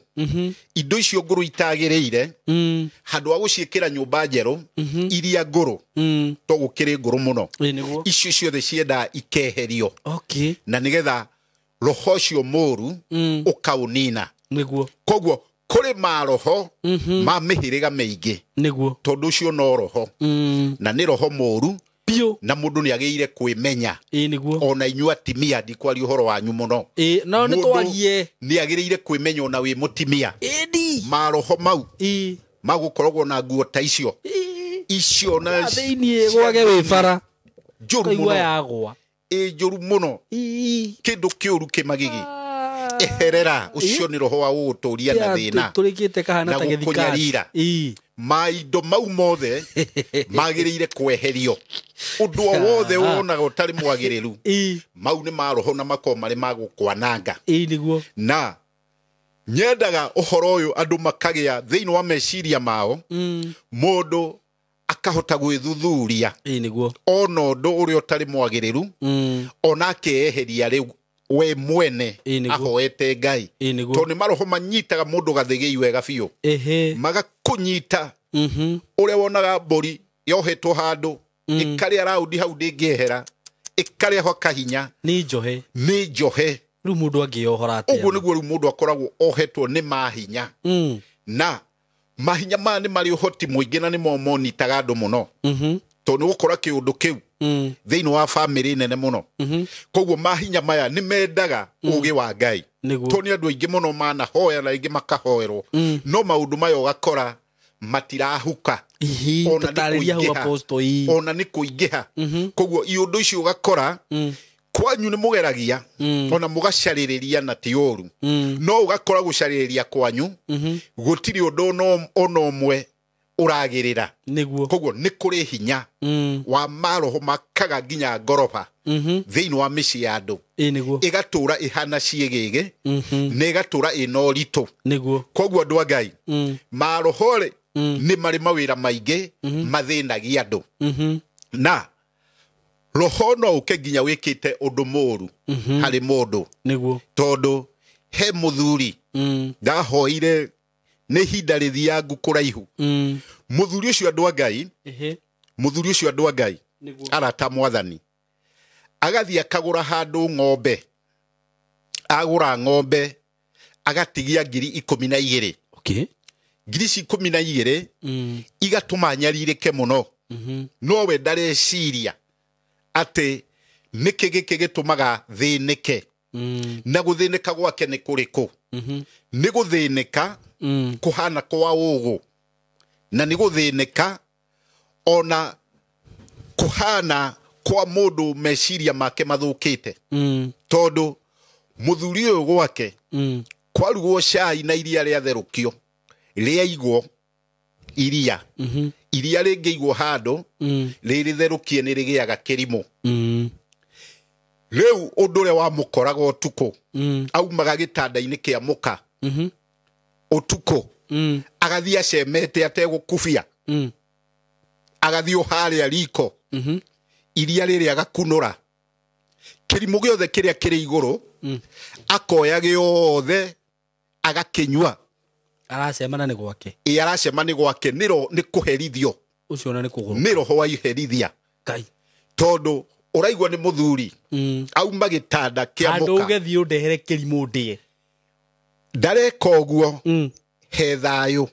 indo icio ngũrũ itagĩrĩire, handũ ha gũciĩkĩra nyũmba njerũ, iria ngũrũ, to gũkĩrĩ ngũrũ mũno, icio ciothe ciendaga ikeherio, na nĩgetha roho ũcio mũũru ũkaũnina.
Nĩguo.
Koguo kũrĩ maroho ma mĩhĩrĩga mĩingĩ,
nĩguo,
tondũ ũcio no roho, na nĩ roho mũũru
biũ,
na mũndũ nĩ agĩrĩire kwĩmenya.
Nĩguo.
Ona inyuĩ atimia ndikwaria ũhoro wanyu mũno,
no nĩ twarie,
nĩ agĩrĩire kwĩmenya ona wĩ mũtimia. Maroho mau magũkoragwo na nguo ta icio icio na
thĩiniĩ gwake wĩ bara
njũru mũno,
yagwa
ĩ njũru mũno, kĩndũ kĩũru kĩmagigi, eherera ũcio nĩ roho wa gũgũtũria na thĩna
tũrĩkĩte kahana
ta gĩthikari. Maindo mau mothe magĩrĩire kweherio, ũndũ o wothe wonaga ũtarĩ mwagĩrĩru, mau nĩ maroho na makorwo marĩ ma gũkwananga.
Nĩguo.
Na nyendaga ũhoro ũyũ andũ makagĩa thĩinĩ wa meciria mao, mũndũ akahota gwĩthuthuria,
nĩguo,
ona ũndũ ũrĩa ũtarĩ mwagĩrĩru, ona akeeheria rĩu we mwene ahoete Ngai, tondũ nĩ maroho manyitaga mũndũ gathĩgĩi wega biũ, magakũnyita. Ũrĩa wonaga mbũri yohetwo handũ ĩkarĩa raundi hau ndĩngĩehera, ĩkarĩa ho kahinya,
nĩ njohe,
nĩ njohe.
Rĩu mũndũ angĩyohora atĩa?
Ũguo nĩguo rĩu mũndũ akoragwo ohetwo nĩ mahinya, na mahinya maya nĩ marĩ ũhoti mũingĩ na nĩmo monitaga andũ mũno, tondũ nĩ gũkora kĩũndũ kĩu thĩinĩ wa bamĩrĩ nene mũno. Koguo mahinya maya nĩ mendaga ũũgĩ wa Ngai, tondũ nĩ andũ aingĩ mũno manahoya na aingĩ makahoerwo, no maũndũ maya ũgakora matirahuka, ona nĩ kũingĩha. Koguo iũndũ icio ũgakora kwanyu nĩ mũgeragia, ona mũgacarĩrĩria na ti ũru, no ũgakora gũcarĩrĩria kwanyu gũtirĩ ũndũ ona ũmwe ũragĩrĩra.
Nĩguo.
Koguo nĩ kũrĩ hinya wa maroho makaga nginya ngoroba thĩinĩ wa mĩciĩ ya andũ,
Nĩguo,
ĩgatũra ĩhana ciĩgĩgĩ, na ĩgatũra ĩna ũritũ.
Nĩguo.
Koguo andũ a Ngai, maroho rĩ nĩ marĩ mawĩra maingĩ mathĩnagia andũ, na roho no ũke nginya wĩkĩte ũndũ mũũru harĩ mũndũ.
Nĩguo.
Tondũ he mũthuri ndahoire Nĩ ihinda rĩthiangu kũraihu. Mũthuri ũcio andũ a Ngai, mũthuri ũcio andũ a Ngai arata mwathani agathiĩ akagũra handũ ng'ombe, agũra ng'ombe agatigia 12,000.
Okay.
12,000 igatũma nyarirĩke mũno. Nowe ndareciria atĩ nĩkĩ gĩkĩ gĩtũmaga thĩnĩke. Na gũthĩnĩka gwake nĩ kũrĩkũ? Nĩ gũthĩnĩka kũhana kwa ũgũ, na nĩ gũthĩnĩka ona kũhana kwa mũndũ meciria make mathũkĩte. Tondũ mũthuri ũyũ gwake kwarugwo cai na iria rĩatherũkio rĩaigwo iria, iria rĩngĩigwo handũ rĩrĩtherũkie nĩ rĩgĩaga kĩrimũ. Rĩu ũndũ ũrĩa wamũkoraga ũtukũ, aumaga gĩtanda-inĩ kĩa mũka ũtukũ, agathiĩ acemete ategũkubia, agathiĩ harĩa riko, iria rĩrĩa agakunũra kĩrimũ gĩothe kĩrĩa kĩrĩ igũrũ, akoya gĩothe agakĩnyua.
Aracemana nĩ gwake.
Ĩ, aracema nĩ gwake, nĩ kũherithio.
Ũcio ona nĩ kũgũrũ.
Nĩ roho wa iherithia.
Ngai.
Tondũ ũraigua nĩ mũthuri auma gĩtanda kĩa
mũka,
Handũ
ũgĩthiĩ ũndehere kĩrimũ ndĩe.
Ndareka ũguo, he thayũ.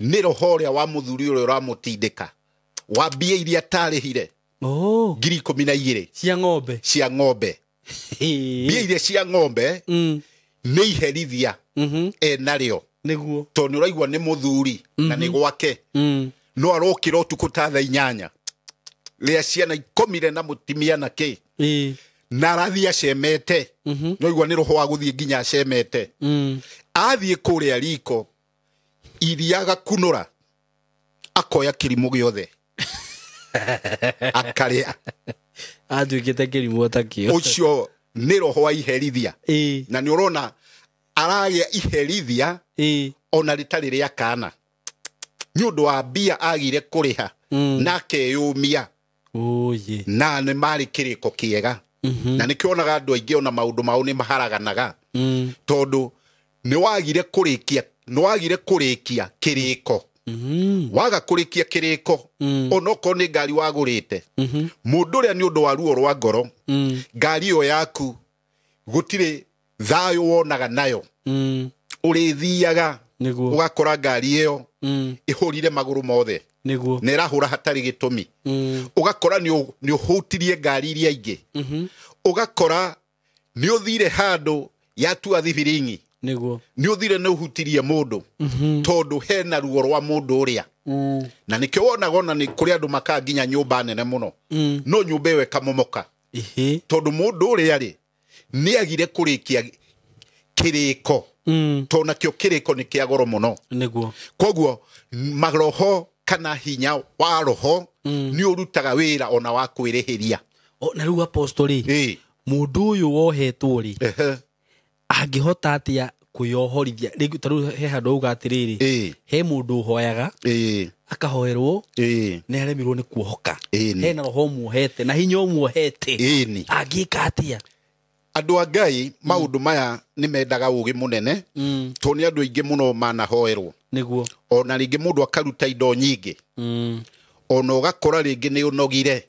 Nĩ roho ũrĩa wa mũthuri ũrĩa ũramũtindĩka wa mbia iria atarĩhire. 12,000
cia ng'ombe.
Cia ng'ombe. Mbia iria cia ng'ombe nĩ iherithia enarĩo.
Nĩguo.
Tondũ nĩ ũraigua nĩ mũthuri na nĩ gwake. No arokĩra ũtukũ ta thaa 8 rĩa ciana ikomire na mũtimia na kĩ, na arathiĩ acemete. No igua nĩ roho wa gũthiĩ nginya acemete. Athiĩ kũrĩa riko iria agakunũra akoya kĩrimũ gĩothe akarĩa.
Atuĩkĩte kĩrimũ atakĩo.
Ũcio nĩ roho wa iherithia. Na nĩ ũrona aragĩa iherithia ona rĩtarĩ rĩa kana, nĩ ũndũ wa mbia agire kũrĩha na akeyũmia. Na nĩ marĩ kĩrĩko kĩega. Na nĩkĩo onaga andũ aingĩ ona maũndũ mao nĩ maharaganaga. Tondũ nĩ wagire kũrĩkia, nĩ wagire kũrĩkia kĩrĩko. Waga kũrĩkia kĩrĩko, onokorwo nĩ ngari wagũrĩte, mũndũ ũrĩa nĩ ũndũ wa ruo rwa ngoro, ngari ĩyo yaku gũtirĩ thayũ wonaga nayo. Ũrĩthiaga ũgakora ngari ĩyo ĩhũrire magũrũ mothe.
Nĩguo.
Na ĩrahũra hatarĩ gĩtũmi. Ũgakora nĩ ũhutirie ngari iria ingĩ. Ũgakora nĩ ũthire handũ yatua thibiringi.
Nĩguo.
Nĩ ũthire nĩ ũhutirie mũndũ. Tondũ hena ruo rwa mũndũ ũrĩa. Na nĩkĩo wonaga ona nĩ kũrĩ andũ makaa nginya nyũmba nene mũno. No nyũmba ĩyo ĩkamomoka. Tondũ mũndũ ũrĩa rĩ, nĩ agire kũrĩkia kĩrĩko. Tondũ nakĩo kĩrĩko nĩ kĩa goro mũno.
Nĩguo.
Koguo maroho kana hinya wa roho nĩ ũrutaga wĩra ona wa kwĩrĩhĩria.
Na rĩu apostle rĩ, mũndũ ũyũ wohetwo rĩ, angĩhota atĩa kwĩyohorithia? Rĩngĩ ta rĩu he handũ auga atĩrĩrĩ, he mũndũ ũhoyaga, akahoerwo, nĩ aremirwo nĩ kuohoka. Hena roho ũmuohete na hinya ũmuohete. Angĩka atĩa?
Andũ a Ngai maũndũ maya nĩ mendaga ũũgĩ mũnene, tondũ nĩ andũ aingĩ mũno manahoerwo.
Nĩguo.
Ona rĩngĩ mũndũ akaruta indo nyingĩ. Ona ũgakora rĩngĩ nĩ ũnogire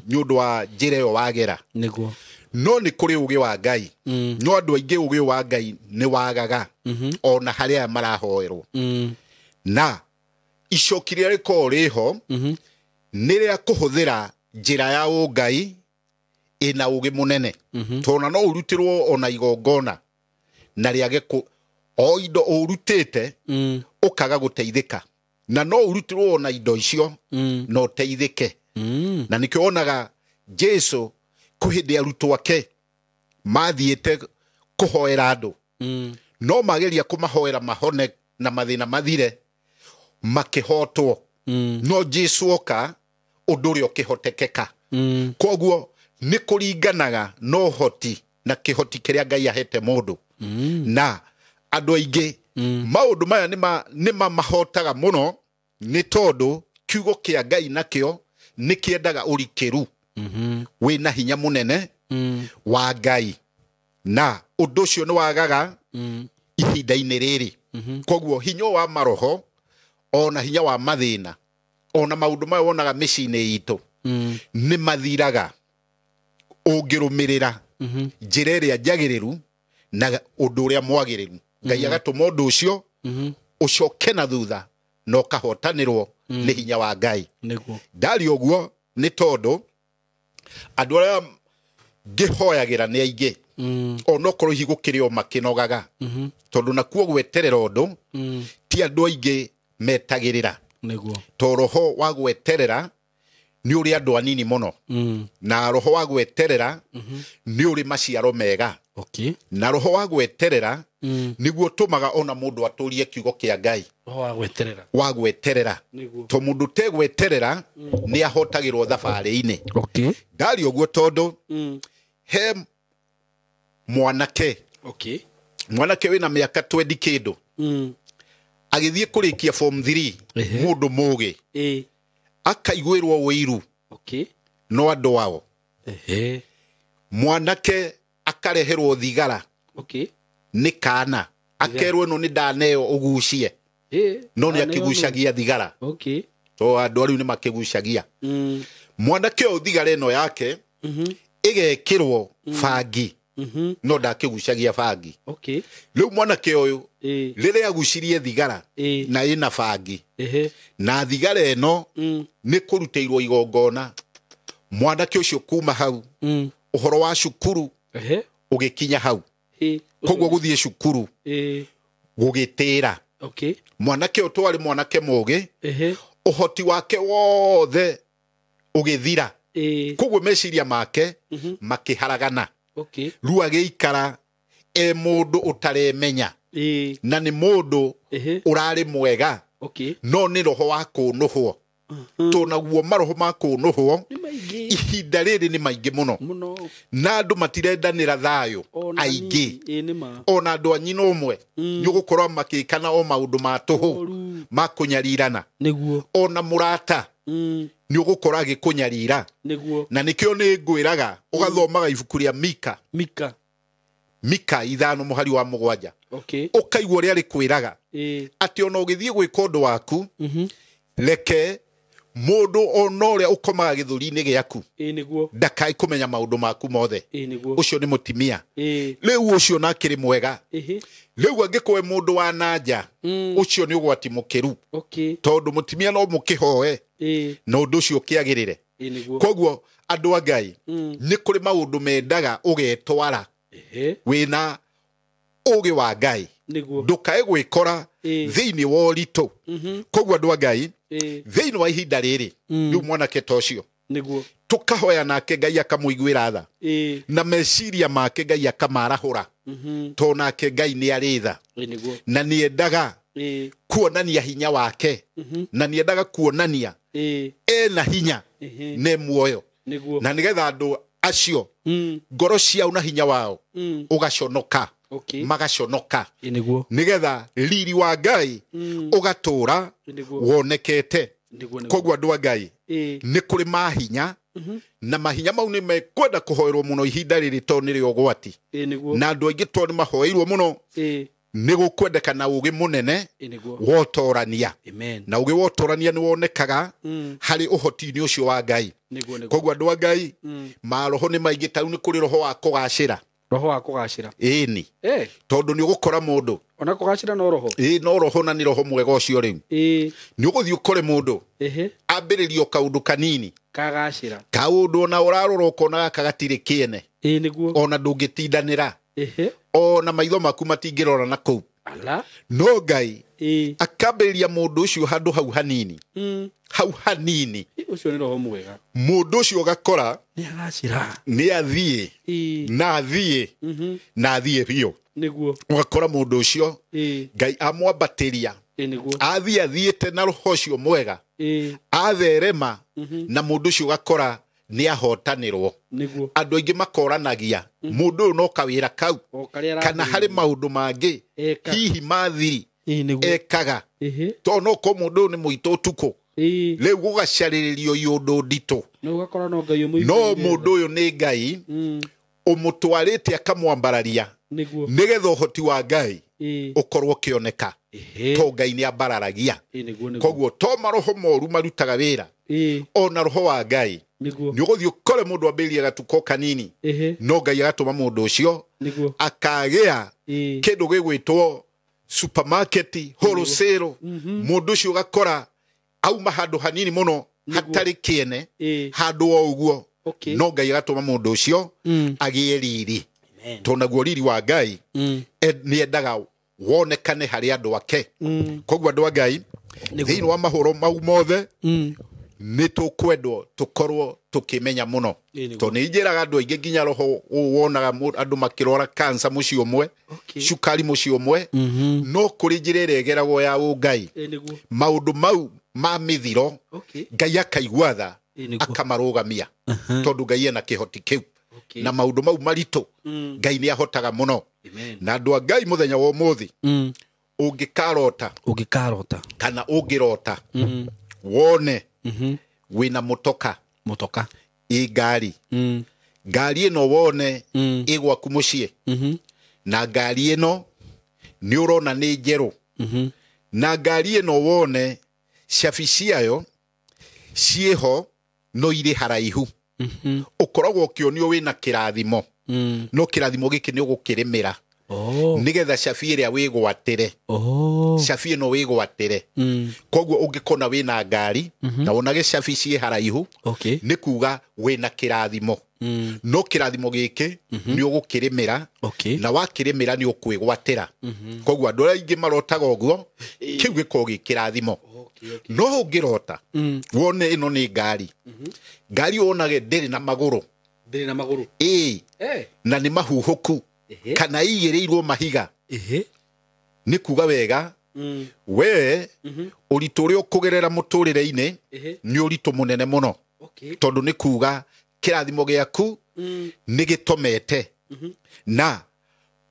nĩ ũndũ wa njĩra ĩyo wagera.
Nĩguo.
No nĩ kũrĩ ũũgĩ wa Ngai. No andũ aingĩ ũũgĩ wa Ngai nĩ wagaga ona harĩa aya marahoerwo. Na icoki rĩrĩa rĩkoragwo rĩho nĩ rĩa kũhũthĩra njĩra ya ũngai ĩna ũũgĩ mũnene. Tondũ no ũrutĩrwo ona igongona na rĩage o indo ũrutĩte ũkaga gũteithĩka, na no ũrutĩrwo ona indo icio na ũteithĩke. Na nĩkĩo wonaga Jesu kwĩ hĩndĩ arutwo ake mathiĩte kũhoera andũ, no mageria kũmahoera mahone na mathĩna mathire, makĩhotwo. No Jesu oka ũndũ ũrĩa ũkĩhotekeka. Koguo nĩ kũringanaga na ũhoti na kĩhoti kĩrĩa Ngai ahete mũndũ. Na andũ aingĩ maũndũ maya nĩ mamahotaga mũno, nĩ tondũ kiugo kĩa Ngai nakĩo nĩ kĩendaga ũrikĩru wĩna hinya mũnene wa Ngai, na ũndũ ũcio nĩ wagaga ihinda-inĩ rĩrĩ. Koguo hinya wa maroho ona hinya wa mathĩna ona maũndũ maya wonaga mĩciĩ-inĩ itũ nĩ mathiraga ũngĩrũmĩrĩra njĩra ĩrĩa njagĩrĩru na ũndũ ũrĩa mwagĩrĩru. Ngai agatũma ũndũ ũcio ũcoke na thutha na ũkahotanĩrwo nĩ hinya wa Ngai. Ndari ũguo nĩ tondũ andũ arĩa ngĩhoyagĩra nĩ aingĩ onokorwo hihi gũkĩrĩ o makĩnogaga tondũ nakuo gweterera ũndũ ti andũ aingĩ metagĩrĩra. To roho wa gweterera nĩ ũrĩ andũ anini mũno na roho wa gweterera nĩ ũrĩ maciaro mega. Na roho wa gweterera nĩguo ũtũmaga ona mũndũ atũrie kiugo kĩa Ngai. Wa gweterera to mũndũ tegweterera nĩ ahotagĩrwo thabarĩ-inĩ. Ndari ũguo tondũ he mwanake mwanake wĩna mĩaka 20 kĩndũ agĩthiĩ kũrĩkia form 3 mũndũ mũgĩ akaiguĩrwo ũiru no andũ ao. Mwanake akareherwo thigara nĩ kana akerwo ĩno nĩ ndaneo ũgucie no nĩ akĩgucagia thigara to andũ arĩu nĩ makĩgucagia. Mwanake ũyũ thigara ĩno yake ĩgekĩrwo bangi no ndakĩgucagia bangi. Rĩu mwanake ũyũ rĩrĩa agucirie thigara na ĩna bangi na thigara ĩno nĩ kũrutĩirwo igongona, mwanake ũcio kuma hau ũhoro wa cukuru ũgĩkinya hau. Koguo gũthiĩ cukuru gũgĩtĩra. Mwanake ũyũ twarĩ mwanake mũgĩ ũhoti wake wothe ũgĩthira. Koguo meciria make makĩharagana. Rĩu agĩikara e mũndũ ũtaremenya na nĩ mũndũ ũrarĩ mwega no nĩ roho wa kũnũhwo. To naguo maroho ma kũnũhwo ihinda rĩrĩ nĩ maingĩ mũno na andũ matirendanĩra thayũ aingĩ ona andũ a nyina ũmwe nĩ ũgũkorwo makĩkana o maũndũ ma tũhũ ma kũnyarirana. Ona mũrata nĩ ũgũkora agĩkũnyarira. Na nĩkĩo nĩ ngwĩraga ũgathomaga ibuku rĩa Mika Mika 5:7 ũkaigua ũrĩa rĩkwĩraga atĩ ona ũgĩthiĩ gwĩka ũndũ waku reke mũndũ ona ũrĩa ũkomaga gĩthũri-inĩ gĩaku ndakae kũmenya maũndũ maku mothe. Ũcio nĩ mũtimia. Rĩu ũcio nakĩrĩ mwega. Rĩu angĩkorwo mũndũ wa nanja ũcio nĩ ũgwati mũkĩru tondũ mũtimia no mũkĩhoe na ũndũ ũcio ũkĩagĩrĩre. Koguo andũ a Ngai nĩ kũrĩ maũndũ mendaga ũgetwara wĩna ũgĩ wa Ngai ndũkae gwĩkora thĩinĩ wa ũritũ. Koguo andũ a Ngai thĩinĩ wa ihinda rĩrĩ rĩu mwanake ta ũcio tũkahoya nake Ngai akamũiguĩra tha na meciria make Ngai akamarahũra to nake Ngai nĩ arĩ tha na nĩ endaga kuonania hinya wake na nĩ endaga kuonania ena hinya nĩ muoyo na nĩgetha andũ acio ngoro ciao na hinya wao ũgaconoka magaconoka nĩgetha riri wa Ngai ũgatũra wonekete. Koguo andũ a Ngai nĩ kũrĩ mahinya na mahinya mau nĩ mekwenda kũhoerwo mũno ihinda rĩrĩ tondũ nĩrĩo ũgwati na andũ aingĩ tondũ nĩ mahoeirwo mũno nĩ gũkwendekana ũgĩ mũnene wa ũtorania na ũgĩ wa ũtorania nĩ wonekaga harĩ ũhoti-inĩ ũcio wa Ngai. Koguo andũ a Ngai maroho nĩ maingĩ ta rĩu nĩ kũrĩ roho wa kũgacĩra.
Roho wa kũgacĩra
ĩni tondũ nĩ ũgũkora mũndũ
ona kũgacĩra no roho
no roho na nĩ roho mwega ũcio rĩu nĩ ũgũthiĩ ũkore mũndũ ambĩrĩrio kaũndũ kanini
kagacĩra
kaũndũ ona ũrarora ũkona gaka gatirĩ kĩene ona ndũngĩtindanĩra ona maitho maku matingĩrora na kũu no Ngai akambĩrĩria mũndũ ũcio handũ hau hanini hau hanini
ũcio nĩ roho mwega
mũndũ ũcio ũgakora
nĩ agacĩra
nĩ athiĩ na athiĩ na athiĩ biũ. Ũgakora mũndũ ũcio Ngai amwambatĩria athiĩ athiĩte na roho ũcio mwega atherema na mũndũ ũcio ũgakora nĩ ahotanĩrwo. Andũ aingĩ makoranagia mũndũ ũyũ no kawĩra kau kana harĩ maũndũ mangĩ hihi mathiri ekaga to no ko mũndũ ũyũ nĩ mũitũ ũtukũ rĩu gũgacarĩrĩrio iũndũ nditũ no mũndũ ũyũ nĩ Ngai ũmũtwarĩte akamwambararia nĩgetha ũhoti wa Ngai Ũkorwo ũkĩoneka to Ngai nĩ ambararagia. Koguo to maroho moru marutaga wĩra, ona roho wa Ngai nĩ ũgũthiĩ ũkore mũndũ ambĩrĩria gatuko kanini, no Ngai agatũma mũndũ ũcio akagĩa kĩndũ gĩgwĩtwo supermarket wholesale. Mũndũ ũcio ũgakora auma handũ hanini mũno hatarĩ kĩene, handũ o ũguo, no Ngai agatũma mũndũ ũcio agĩe riri, tondũ naguo riri wa Ngai nĩ endaga wonekane harĩ andũ ake. Koguo andũ a Ngai, thĩinĩ wa mahũro mau mothe nĩ tũkwendwo tũkorwo tũkĩmenya mũno, tondũ nĩ njĩraga andũ aingĩ nginya roho wonaga andũ makĩrwara cancer mũciĩ ũmwe, cukari mũciĩ ũmwe, no kũrĩ njĩra ĩrĩa ĩgeragwo ya ũngai, maũndũ mau ma mĩthiro Ngai akaigua tha akamarũgamia, tondũ Ngai ena kĩhoti kĩu, na maũndũ mau maritũ Ngai nĩ ahotaga mũno. Na andũ a Ngai, mũthenya wa ũmũthĩ ũngĩkarota, kana ũngĩrota wone wĩna mũtoka, ĩ ngari, ngari ĩno wone ĩ gwaku mũciĩ, na ngari ĩno nĩ ũrona nĩ njerũ, na ngari ĩno wone cabi ciayo ciĩho no irĩ haraihu, ũkoragwo ũkĩonio wĩna kĩrathimo, no kĩrathimo gĩkĩ nĩ ũgũkĩrĩmĩra nĩgetha cabi ĩrĩa wĩgwatĩre, cabi ĩno wĩgwatĩre. Koguo ũngĩkona wĩna ngari na wonage cabi ciĩ haraihu, nĩ kuga wĩna kĩrathimo, no kĩrathimo gĩkĩ nĩ ũgũkĩrĩmĩra, na wakĩrĩmĩra nĩ ũkwĩgwatĩra. Koguo andũ arĩa aingĩ marotaga ũguo, kĩu gĩkoragwo gĩ kĩrathimo. No ũngĩrota wone ĩno nĩ ngari, ngari wonage ndĩrĩ na magũrũ, ĩĩ, na nĩ mahuhũku kana igĩrĩirwo mahiga, nĩ kuga wega we ũritũ ũrĩa ũkũgerera mũtũrĩre-inĩ nĩ ũritũ mũnene mũno, tondũ nĩ kuga kĩrathimo gĩaku nĩ gĩtomete. Na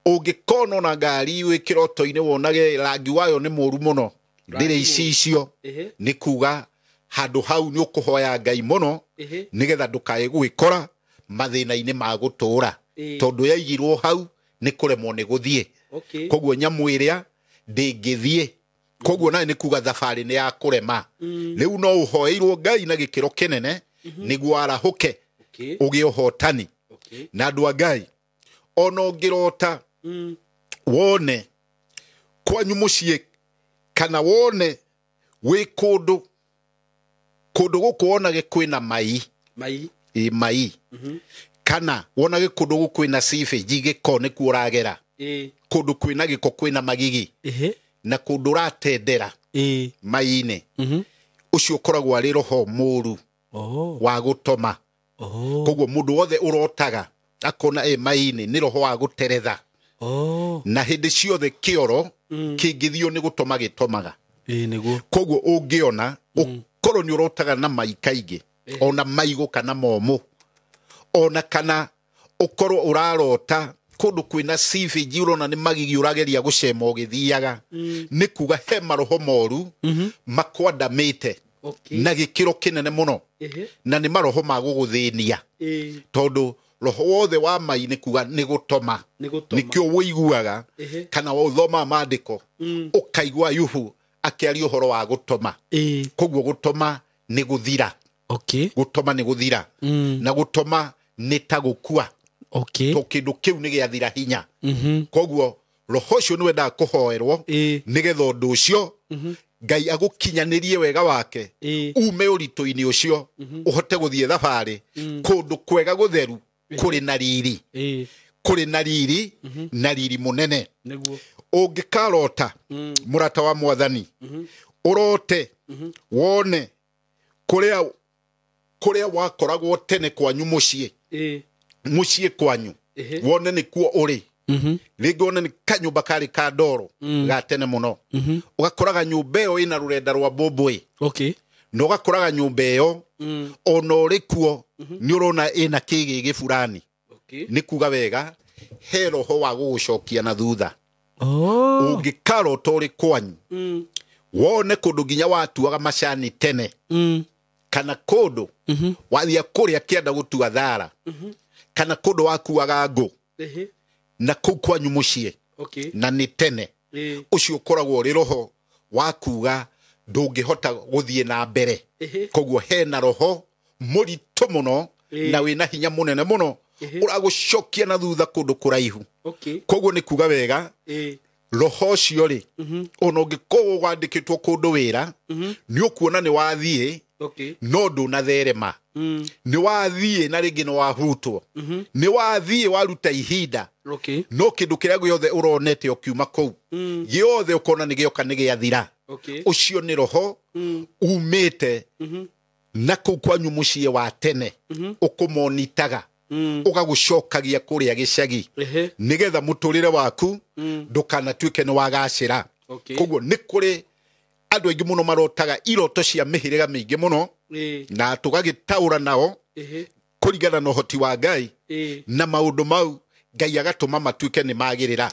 ũngĩkona ona ngari wĩ kĩroto-inĩ wonage rangi wayo nĩ mũru mũno, ndĩrĩ icicio, nĩ kuga handũ hau nĩ ũkũhoya Ngai mũno nĩgetha ndũkae gwĩkora mathĩna-inĩ ma gũtũũra, tondũ yaigirwo hau nĩ kũremwo nĩ gũthiĩ. Koguo nyamũ ĩrĩa ndĩngĩthiĩ, koguo nayo nĩ kuga thabarĩ nĩ ya kũrema. Rĩu no ũhoeirwo Ngai na gĩkĩro kĩnene nĩguo arahũke ũgĩe ũhotani. Na andũ a Ngai, ona ũngĩrota wone kwanyu mũciĩ kana wone wĩ kũndũ, kũndũ gũkũ wonage kwĩna mai, ĩ mai, kana wonage kũndũ gũkũ kwĩna sewage, gĩko nĩkuo ũragera, kũndũ kwĩna gĩko kwĩna magigi, na kũndũ ũratendera mai-inĩ, ũcio ũkoragwo arĩ roho mũru wa gũtoma. Koguo mũndũ wothe ũrotaga akona ĩ mai-inĩ nĩ roho wa gũteretha, na hĩndĩ ciothe kĩoro kĩngĩthio nĩ gũtoma gĩtomaga. Koguo ũngĩona ũkorwo nĩ ũrotaga na mai kaingĩ, ona maigũ kana momũ, ona kana ũkorwo ũrarota kũndũ kwĩna sewage ũrona nĩ magigi ũrageria gũcema ũgĩthiaga, nĩ kuga he maroho moru makwandamĩte na gĩkĩro kĩnene mũno, na nĩ maroho ma gũgũthĩnia, tondũ roho wothe wa mai nĩ kuga nĩ gũtoma, nĩkĩo wũiguaga kana ũthomaga maandĩko ũkaigua Ayubu akĩaria ũhoro wa gũtoma. Koguo gũtoma nĩ gũthira, gũtoma nĩ gũthira, na gũtoma nĩ ta gũkua, to kĩndũ kĩu nĩ gĩathira hinya. Koguo roho ũcio nĩ wendaga kũhoerwo nĩgetha ũndũ ũcio Ngai agũkinyanĩrie wega wake, ume ũritũ-inĩ ũcio ũhote gũthiĩ thabarĩ kũndũ kwega gũtheru kũrĩ na riri, kũrĩ na riri, na riri mũnene. Ũngĩkarota mũrata wa mwathani, ũrote wone kũrĩa wakoragwo tene kwanyu mũciĩ, mũciĩ kwanyu wone nĩkuo ũrĩ, rĩngĩ wone nĩ kanyũmba karĩ ka ndoro ga tene mũno, ũgakoraga nyũmba ĩyo ĩna rũrenda rwa mbũmbũĩ, na ũgakoraga nyũmba ĩyo ona ũrĩ kuo nĩ ũrona ĩna kĩgĩgĩ fulani, nĩ kuga wega he roho wa gũgũcokia na thutha. Ũngĩkarota ũrĩ kwanyu wone kũndũ nginya watuaga macani tene, kana kũndũ wathia kũrĩa kĩanda gũtua thara, kana kũndũ wakuaga ngũ na kũu kwanyu mũciĩ, na nĩ tene, Ũcio ũkoragwo ũrĩ roho wa kuga ndũngĩhota gũthiĩ na mbere. Koguo hena roho mũritũ mũno na wĩna hinya mũnene mũno ũragũcokia na thutha kũndũ kũraihu. Koguo nĩ kuga wega roho ũcio rĩ, ona ũngĩkorwo wandĩkĩtwo kũndũ wĩra, nĩ ũkuona nĩ wathiĩ no ndũnatherema, nĩ wathiĩ na rĩngĩ nĩ wahutwo, nĩ wathiĩ waruta ihinda, no kĩndũ kĩrĩa gĩothe ũronete ũkiuma kũu gĩothe ũkona nĩ gĩoka nĩ gĩathira. Ũcio nĩ roho umĩte na kũu kwanyu mũciĩ wa tene, ũkũmonitaga ũgagũcokagia kũrĩa gĩcagi nĩgetha mũtũrĩre waku ndũkanatuĩke nĩ wagacĩra. Koguo nĩ kũrĩ andũ aingĩ mũno marotaga iroto cia mĩhĩrĩga mĩingĩ mũno, na tũgagĩtaũra nao kũringana na ũhoti wa Ngai, na maũndũ mau Ngai agatũma matuĩke nĩ magĩrĩra.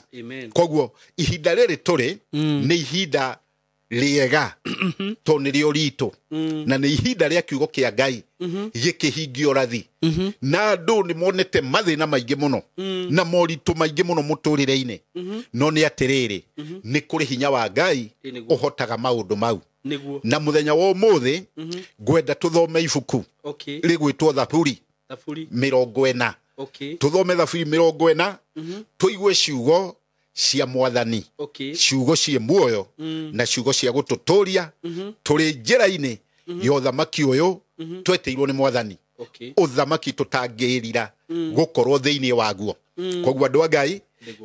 Koguo ihinda rĩrĩ tũrĩ nĩ ihinda rĩega tondũ nĩrĩo ritũ, na nĩ ihinda rĩa kiugo kĩa Ngai gĩkĩhingio ũrathi, na andũ nĩ monete mathĩna maingĩ mũno na moritũ maingĩ mũno mũtũrĩre-inĩ, no nĩ atĩrĩrĩ, nĩ kũrĩ hinya wa Ngai ũhotaga maũndũ mau. Na mũthenya wa ũmũthĩ ngwenda tũthome ibuku rĩgwĩtwo Thaburi 40. Tũthome Thaburi 40 tũigue ciugo cia Mwathani, ciugo cie muoyo na ciugo cia gũtũtũria tũrĩ njĩra-inĩ ya ũthamaki ũyũ twetĩirwo nĩ Mwathani, ũthamaki tũtangĩrira gũkorwo thĩinĩ waguo. Koguo andũ a Ngai,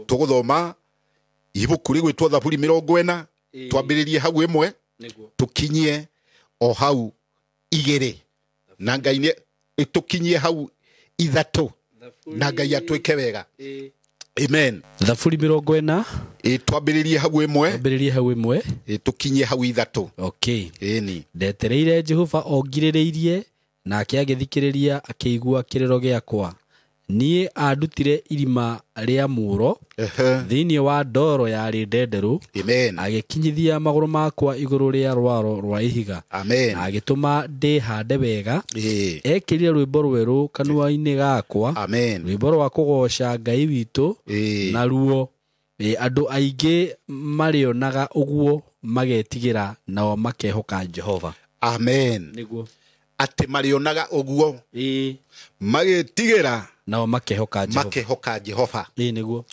tũgũthoma ibuku rĩgwĩtwo Thaburi 40, twambĩrĩrie hau 1 tũkinyie o hau 2, na Ngai nĩ tũkinyie hau 3, na Ngai atwĩke wega. Amen.
Thaburi 40,
twambĩrĩrie hau 1,
twambĩrĩrie hau 1,
tũkinyie hau 3. Ĩni.
Ndetereire Jehova ongirĩrĩirie, nake agĩthikĩrĩria akĩigua kĩrĩro gĩakwa. Niĩ andutire irima rĩa mũũro thĩinĩ wa ndoro yarĩ ndenderũ.
Amen.
Agĩkinyithia magũrũ makwa igũrũ rĩa rwaro rwa ihiga.
Amen.
Agĩtũma ndĩhande wega. Ekĩrire rwĩmbo rwerũ kanua-inĩ gakwa.
Amen.
Rwĩmbo rwa kũgooca Ngai witũ. Naruo andũ aingĩ marĩonaga ũguo magetigĩra nao makehoka Jehova.
Amen.
Nĩguo.
Atĩ marĩonaga ũguo magetigĩra
nao makehoka Jehova.
Makehoka Jehova.
Nĩguo.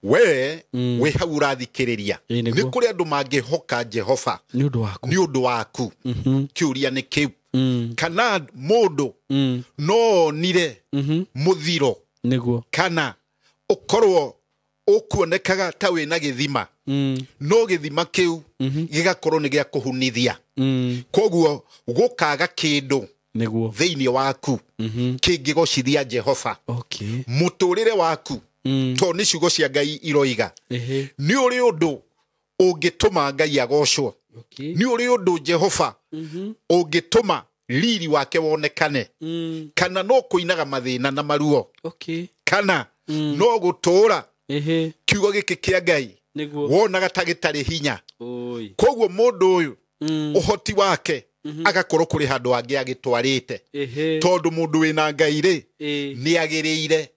We wĩ hau ũrathikĩrĩria, nĩ kũrĩ andũ mangĩhoka Jehova
nĩ ũndũ waku.
Nĩ ũndũ waku. Kĩũria nĩ kĩu, kana mũndũ no onire mũthiro.
Nĩguo.
Kana ũkorwo ũkuonekaga ta wĩna gĩthima, no gĩthima kĩu gĩgakorwo nĩ gĩa kũhunithia. Koguo gũkaga kĩndũ
Nĩguo.
thĩinĩ waku kĩngĩgocithia Jehova. Mũtũrĩre waku, tondũ nĩ ciugo cia Ngai iroiga, nĩ ũrĩ ũndũ ũngĩtũma Ngai agocwo, nĩ ũrĩ ũndũ Jehova ũngĩtũma riri wake wonekane, kana no kũinaga mathĩna na maruo, kana no gũtũũra kiugo gĩkĩ kĩa Ngai wonaga ta gĩtarĩ hinya. Koguo mũndũ ũyũ ũhoti wake agakorwo kũrĩ handũ hangĩ agĩtwarĩte, tondũ mũndũ wĩna Ngai rĩ nĩ agĩrĩire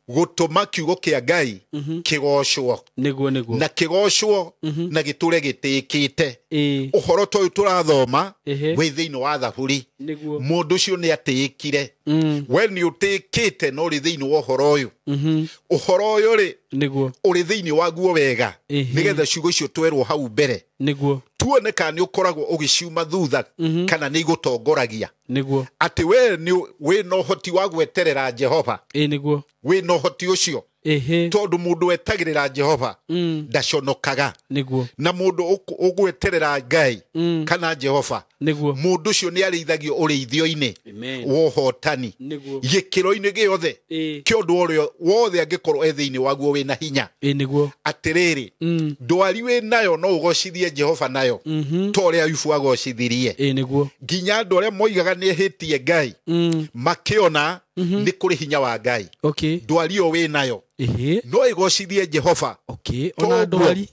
gũtũma kiugo kĩa Ngai kĩgocwo.
Nĩguo, nĩguo.
Na kĩgocwo na gĩtũre gĩtĩkĩte. Ũhoro ta ũyũ tũrathoma wĩ thĩinĩ wa Thaburi. Mũndũ ũcio nĩ atĩĩkire. We nĩ ũtĩĩkĩte na ũrĩ thĩinĩ wa ũhoro ũyũ. Ũhoro ũyũ rĩ,
Nĩguo.
ũrĩ thĩinĩ waguo wega, nĩgetha ciugo icio twerwo hau mbere.
Nĩguo.
Tuone kana nĩ ũkoragwo ũgĩciuma thutha, kana nĩ igũtongoragia.
Nĩguo.
Atĩ we nĩ wĩna ũhoti wa gweterera Jehova.
Nĩguo.
Wĩna ũhoti ũcio. Tondũ mũndũ wetagĩrĩra Jehova ndaconokaga.
Nĩguo.
Na mũndũ ũgweterera Ngai kana Jehova,
Nĩguo.
mũndũ ũcio nĩ arĩithagio ũrĩithio-inĩ wa ũhotani.
Nĩguo.
Gĩkĩro-inĩ gĩothe kĩa ũndũ ũrĩa wothe angĩkorwo e thĩinĩ waguo wĩna hinya.
Nĩguo.
Atĩrĩrĩ, ndwari wĩ nayo no ũgocithie Jehova nayo, ta ũrĩa Ayubu agocithirie.
Nĩguo.
Nginya andũ arĩa moigaga nĩ ehĩtie Ngai makĩona nĩ kũrĩ hinya wa Ngai. Ndwari ĩyo wĩ nayo no ĩgocithie Jehova.
Ona ndwari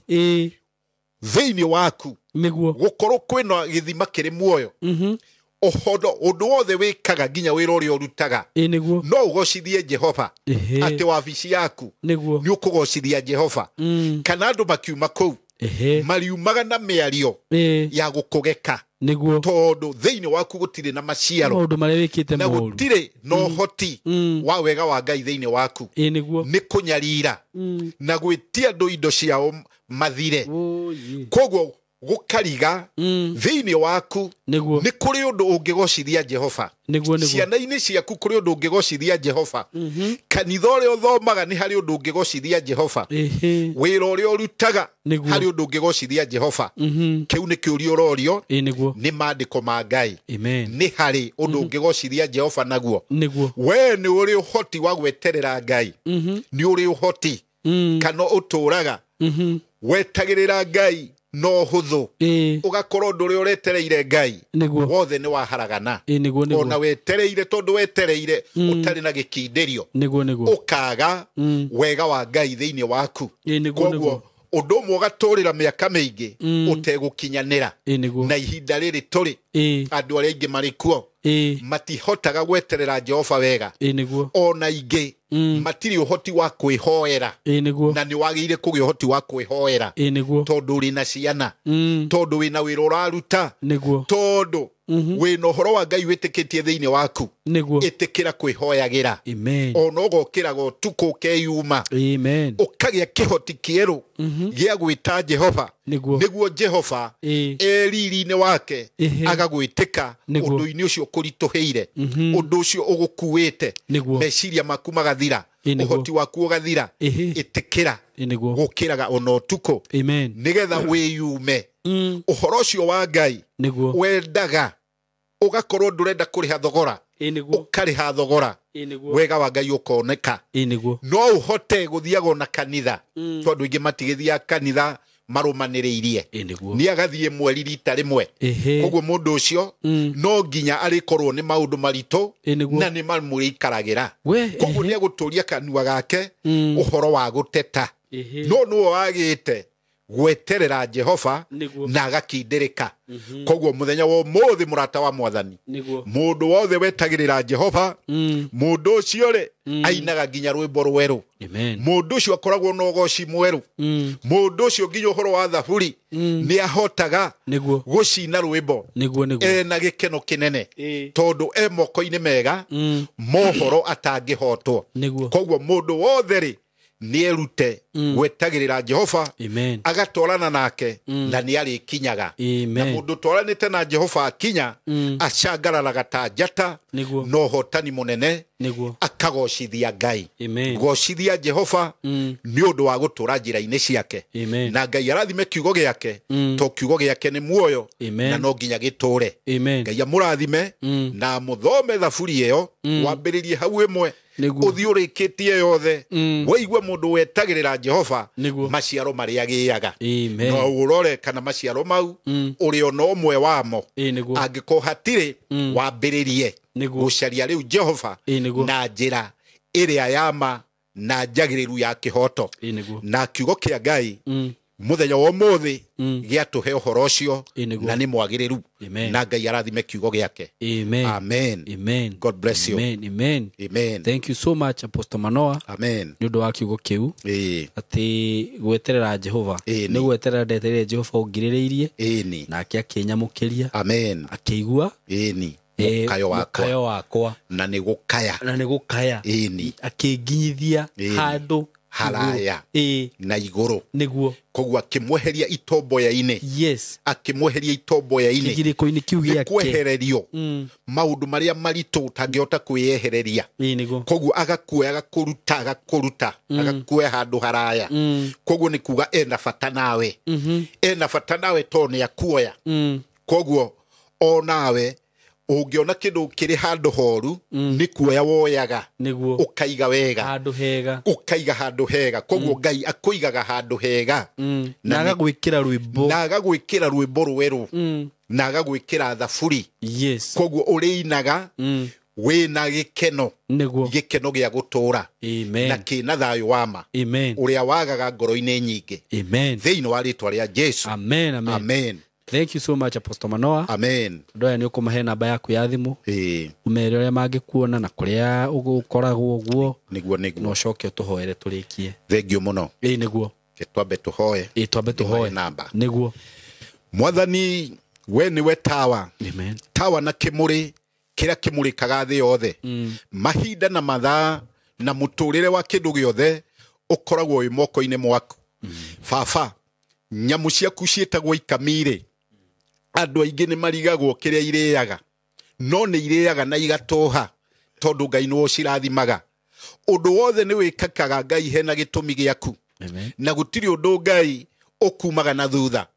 Thĩinĩ waku
Nĩguo.
gũkorwo kwĩna gĩthima kĩrĩ muoyo. Ũhoro ũndũ wothe wĩkaga nginya wĩra ũrĩa ũrutaga
Nĩguo.
no ũgocithie Jehova. Atĩ wabici yaku
Nĩguo.
nĩ ũkũgocithia Jehova. Kana andũ makiuma kũu Mariumaga na mĩario ya gũkũgeka tondũ thĩinĩ waku gũtirĩ na maciaro,
maũndũ marĩa wĩkĩte
na
moru,
gũtirĩ na ũhoti wa wega wa Ngai thĩinĩ waku. Nĩ kũnyarira na gwĩtia andũ indo ciao mathire. Koguo gũkariga thĩinĩ waku nĩ kũrĩ ũndũ ũngĩgocithia Jehova. Ciana-inĩ ciaku kũrĩ ũndũ ũngĩgocithia Jehova. Kanitha ũrĩa ũthomaga nĩ harĩ ũndũ ũngĩgocithia Jehova. Wĩra ũrĩa ũrutaga harĩ ũndũ ũngĩgocithia Jehova. Kĩu nĩ kĩũria ũrorio nĩ maandĩko ma Ngai. Nĩ harĩ ũndũ ũngĩgocithia Jehova naguo. We nĩ ũrĩ ũhoti wa gweterera Ngai. Nĩ ũrĩ ũhoti kana ũtũraga wetagĩrĩra Ngai no hũthũ, ũgakorwo ũndũ ũrĩa ũretereire Ngai wothe nĩ waharagana. Ona wetereire tondũ wetereire ũtarĩ na gĩkindĩrio, ũkaga wega wa Ngai thĩinĩ waku. Koguo ũndũ ũmwe ũgatũrĩra mĩaka mĩingĩ ũtegũkinyanĩra. Na ihinda rĩrĩ tũrĩ andũ arĩa aingĩ marĩ kuo matihotaga gweterera Jehova wega. Ona ingĩ matirĩ ũhoti wa kwĩhoera, na nĩ wagĩrĩire kũgĩa ũhoti wa kwĩhoera tondũ ũrĩ na ciana, tondũ wĩna wĩra ũraruta, tondũ wĩna ũhoro wa Ngai wĩtĩkĩtie thĩinĩ waku. Ĩtĩkĩra kwĩhoyagĩra. Ona ũgokĩraga ũtukũ ũkeyuma, ũkagĩa kĩhoti kĩerũ gĩa gwĩta Jehova, nĩguo Jehova e riri-inĩ wake agagwĩtĩka ũndũ-inĩ ũcio ũkũritũhĩire, ũndũ ũcio ũgũkuĩte, meciria maku magathira, ũhoti waku ũgathira. Ĩtĩkĩra gũkĩraga ona ũtukũ nĩgetha wĩyume ũhoro ũcio wa Ngai wendaga ũgakorwo ndũrenda kũrĩha thogora, ũkarĩha thogora, wega wa Ngai ũkoneka. No ũhote gũthiaga na kanitha tondũ aingĩ matigĩthiaga kanitha marũmanĩrĩirie, nĩ agathiĩ mweri rita rĩmwe. Koguo mũndũ ũcio no nginya arĩkorwo nĩ maũndũ maritũ na nĩ mamũikaragĩra. Koguo nĩ agũtũria kanua gake ũhoro wa gũteta, no nĩwe wagĩte gweterera Jehova na agakindĩrĩka. Koguo mũthenya wa ũmũthĩ, mũrata wa Mwathani, mũndũ wothe wetagĩrĩra Jehova, mũndũ ũcio rĩ ainaga nginya rwĩmbo rwerũ, mũndũ ũcio akoragwo na ũgoci mwerũ, mũndũ ũcio nginya ũhoro wa thaburi nĩ ahotaga gũcina rwĩmbo ena gĩkeno kĩnene, tondũ e moko-inĩ mega mohoro atangĩhotwo. Koguo mũndũ wothe rĩ nĩ erute gwetagĩrĩra Jehova, agatwarana nake na nĩ arĩkinyaga. Na mũndũ ũtwaranĩte na Jehova akinya acangararaga ta njata na ũhotani mũnene, akagocithia Ngai. Gocithia Jehova nĩ ũndũ wa gũtũra njĩra-inĩ ciake. Na Ngai arathime kiugo gĩake, to kiugo gĩake nĩ muoyo na no nginya gĩtũre. Ngai amũrathime na mũthome thaburi ĩyo, wambĩrĩrie hau ĩmwe ũthiĩ ũrĩkĩtie yothe, waigue mũndũ wetagĩrĩra Jehova maciaro marĩa agĩaga. No ũrore kana maciaro mau ũrĩ ona ũmwe wamo. Angĩkorwo hatirĩ, wambĩrĩrie gũcaria rĩu Jehova na njĩra ĩrĩa ya ma na njagĩrĩru ya kĩhoto. Na kiugo kĩa Ngai mũthenya wa ũmũthĩ gĩatũhe ũhoro ũcio na nĩ mwagĩrĩru. Na Ngai arathime kiugo gĩake. Amen.
Amen.
God bless you.
Amen. Amen.
Amen.
Thank you so much, Apostle Manoa.
Amen.
Nĩ ũndũ wa kiugo kĩu atĩ gweterera Jehova nĩ gweterera ndetereire Jehova ũngirĩrĩirie, nake akĩnyamũkĩria.
Amen.
Akĩigua
mũkayo wakwa,
mũkayo wakwa,
na nĩ gũkaya,
na nĩ gũkaya, akĩnginyithia handũ
haraya na igũrũ.
Nĩguo.
Koguo akĩmweheria itomboya-inĩ.
Yes.
Akĩmweheria itomboya-inĩ.
Kĩgirĩko-inĩ kĩu gĩake.
Kwehererio maũndũ marĩa maritũ ũtangĩhota kwĩyehereria.
Nĩguo.
Koguo agakuoya, agakũruta, agakũruta, agakuoya handũ haraya. Koguo nĩ kuga ena bata nawe. Ena bata nawe tondũ nĩ akuoya. Koguo o nawe ũngĩona kĩndũ kĩrĩ handũ horu nĩ kuoya woyaga,
nĩguo,
ũkaiga wega
handũ hega,
ũkaiga handũ hega. Koguo Ngai akũigaga handũ hega
na agagwĩkĩra rwĩmbo,
na agagwĩkĩra rwĩmbo rwerũ, na agagwĩkĩra thaburi.
Yes.
Koguo ũrĩinaga wĩna gĩkeno,
nĩguo,
gĩkeno gĩa gũtũra na kĩna thayũ wa ma ũrĩa wagaga ngoro-inĩ nyingĩ.
Amen.
Thĩinĩ wa rĩtwa rĩa Jesu.
Amen. Amen.
Amen.
Thank you so much, Apostle Manoa.
Amen.
Andũ aya nĩ ũkũmahe namba yaku ya thimũ, ũmere ũrĩa mangĩkuona na kũrĩa ũkoragwo ũguo.
Nĩguo, nĩguo.
Na ũcoke ũtũhoere tũrĩkie.
Thengiũ mũno.
Nĩguo.
Twambe tũhoe.
Ĩ, twambe tũhoe.
Namba.
Nĩguo.
Mwathani, we nĩwe tawa.
Amen.
Tawa na kĩmũrĩ kĩrĩa kĩmũrĩkaga thĩ yothe. Mahinda na mathaa na mũtũrĩre wa kĩndũ gĩothe ũkoragwo wĩ moko-inĩ mwaku. Baba, nyamũ ciaku ciĩtagwo ikamiri, andũ aingĩ nĩ marigagwo kĩrĩa irĩaga, no nĩ irĩaga na igatũha tondũ Ngai nĩwe ũcirathimaga. Ũndũ wothe nĩ wĩkakaga Ngai hena gĩtũmi gĩaku.
Amen.
Na gũtirĩ ũndũ Ngai ũkumaga na thutha.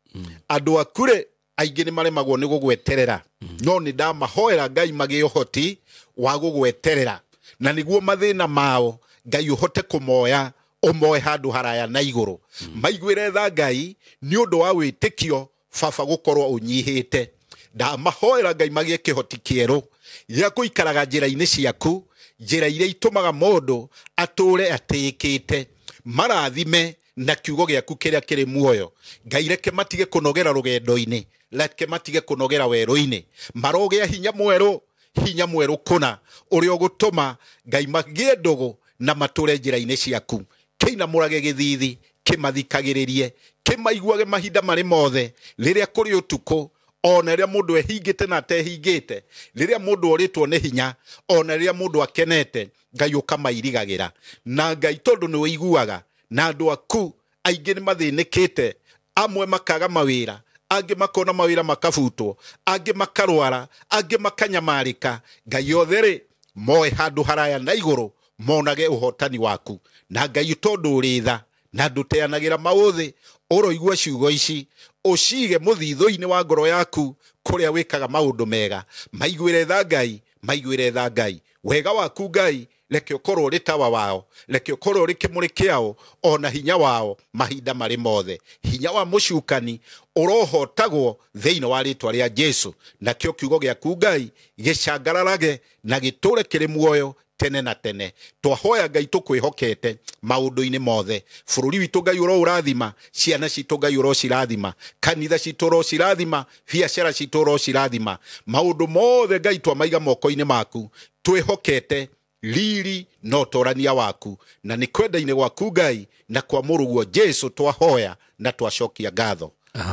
Andũ akure aingĩ nĩ maremagwo nĩ gũgweterera, no nĩ ndamahoera Ngai magĩe ũhoti wa gũgweterera, na nĩguo mathĩna mao Ngai ũhote kũmoya ũmoe handũ haraya na igũrũ. Maiguĩre tha Ngai nĩ ũndũ wa wĩtĩkio baba gũkorwo ũnyihĩte. Ndamahoera Ngai magĩe kĩhoti kĩerũ gĩa gũikaraga njĩra-inĩ ciaku, njĩra iria itũmaga mũndũ atũre atĩĩkĩte. Marathime na kiugo gĩaku kĩrĩa kĩrĩ muoyo. Ngai reke matige kũnogera rũgendo-inĩ, reke matige kũnogera werũ-inĩ, marogĩa hinya mwerũ, hinya mwerũ kũna ũrĩa ũgũtũma Ngai magĩe ndũgũ na matũre njĩra-inĩ ciaku. Kĩinamũrage gĩthithi, kĩmathikagĩrĩrie, kĩmaiguage mahinda marĩ mothe, rĩrĩa kũrĩ ũtukũ, ona rĩrĩa mũndũ ehingĩte na atehingĩte, rĩrĩa mũndũ orĩtwo nĩ hinya, ona rĩrĩa mũndũ akenete, Ngai ũkamairigagĩra. Na Ngai tondũ nĩ ũiguaga, na andũ aku aingĩ nĩ mathĩnĩkĩte, amwe makaga mawĩra, angĩ makona mawĩra makabutwo, angĩ makarwara, angĩ makanyamarĩka. Ngai othe rĩ moe handũ haraya na igũrũ, monage ũhotani waku. Na Ngai tondũ ũrĩ tha na ndũteanagĩra maũthĩ, ũroigua ciugo ici ũcige mũthithũ-inĩ wa ngoro yaku kũrĩa wĩkaga maũndũ mega. Maiguĩre tha Ngai, maiguĩre tha Ngai. Wega waku Ngai reke ũkorwo ũrĩ tawa wao, reke ũkorwo ũrĩ kĩmũrĩ kĩao, ona hinya wao mahinda marĩ mothe. Hinya wa mũcukani ũrohotagwo thĩinĩ wa rĩtwa rĩa Jesu. Nakĩo kiugo gĩaku Ngai gĩcangararage na gĩtũre kĩrĩ muoyo tene na tene. Twahoya Ngai tũkwĩhokete maũndũ-inĩ mothe. Bũrũri witũ Ngai ũroũrathima, ciana citũ Ngai ũrocirathima, kanitha citũ ũrocirathima, biacara citũ ũrocirathima. Maũndũ mothe Ngai twamaiga moko-inĩ maku, twĩhokete riri na ũtorania waku, na nĩ kwenda-inĩ gwaku Ngai na kwa mũrũguo Jesu twahoya na twacokia ngatho.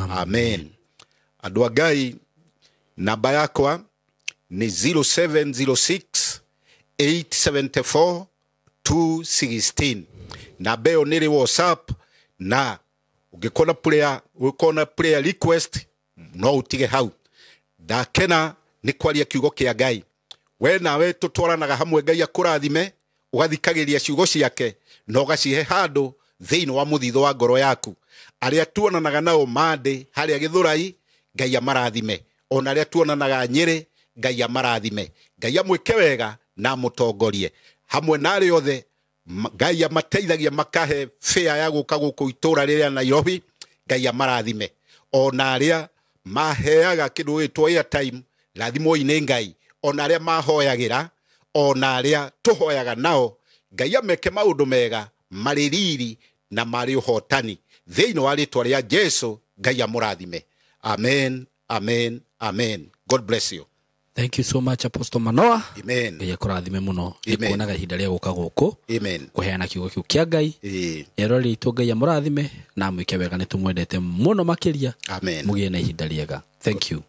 Amen. Andũ a Ngai, namba yakwa nĩ 0706 874 216. Namba ĩyo nĩ ĩrĩ WhatsApp, na ũngĩkona prayer request no ũtige hau. Ndakena nĩ kwaria kiugo kĩa Ngai. We nawe tũtwaranaga hamwe, Ngai akũrathime, ũgathikagĩria ciugo ciake na ũgacihe handũ thĩinĩ wa mũthithũ wa ngoro yaku. Arĩa tuonanaga nao Monday harĩa Gĩthũrai, Ngai amarathime. Ona arĩa tuonanaga Nyĩrĩ, Ngai amarathime. Ngai amwĩke wega na amũtongorie. Hamwe na arĩa othe Ngai amateithagia makahe fare ya gũka gũkũ itũra rĩrĩa Nairobi, Ngai amarathime. Ona arĩa maheaga kĩndũ gĩtwo airtime, rathimwo-inĩ Ngai. Ona arĩa mahoyagĩra, ona arĩa tũhoyaga nao, Ngai ameke maũndũ mega marĩ riri na marĩ ũhotani thĩinĩ wa rĩtwa rĩa Jesu. Ngai amũrathime. Amen, amen, amen. God bless you.
Thank you so much, Apostle Manoah.
Amen.
Ngai akũrathime mũno.
Amen.
Nĩkuonaga ihinda rĩa gũka gũkũ
Amen.
kũheana kiugo kĩu kĩa Ngai. Eroreri aitũ, Ngai amũrathime na amwĩke wega, nĩ tũmwendete mũno makĩria.
Amen.
Mũgĩe na ihinda rĩega. Thank you.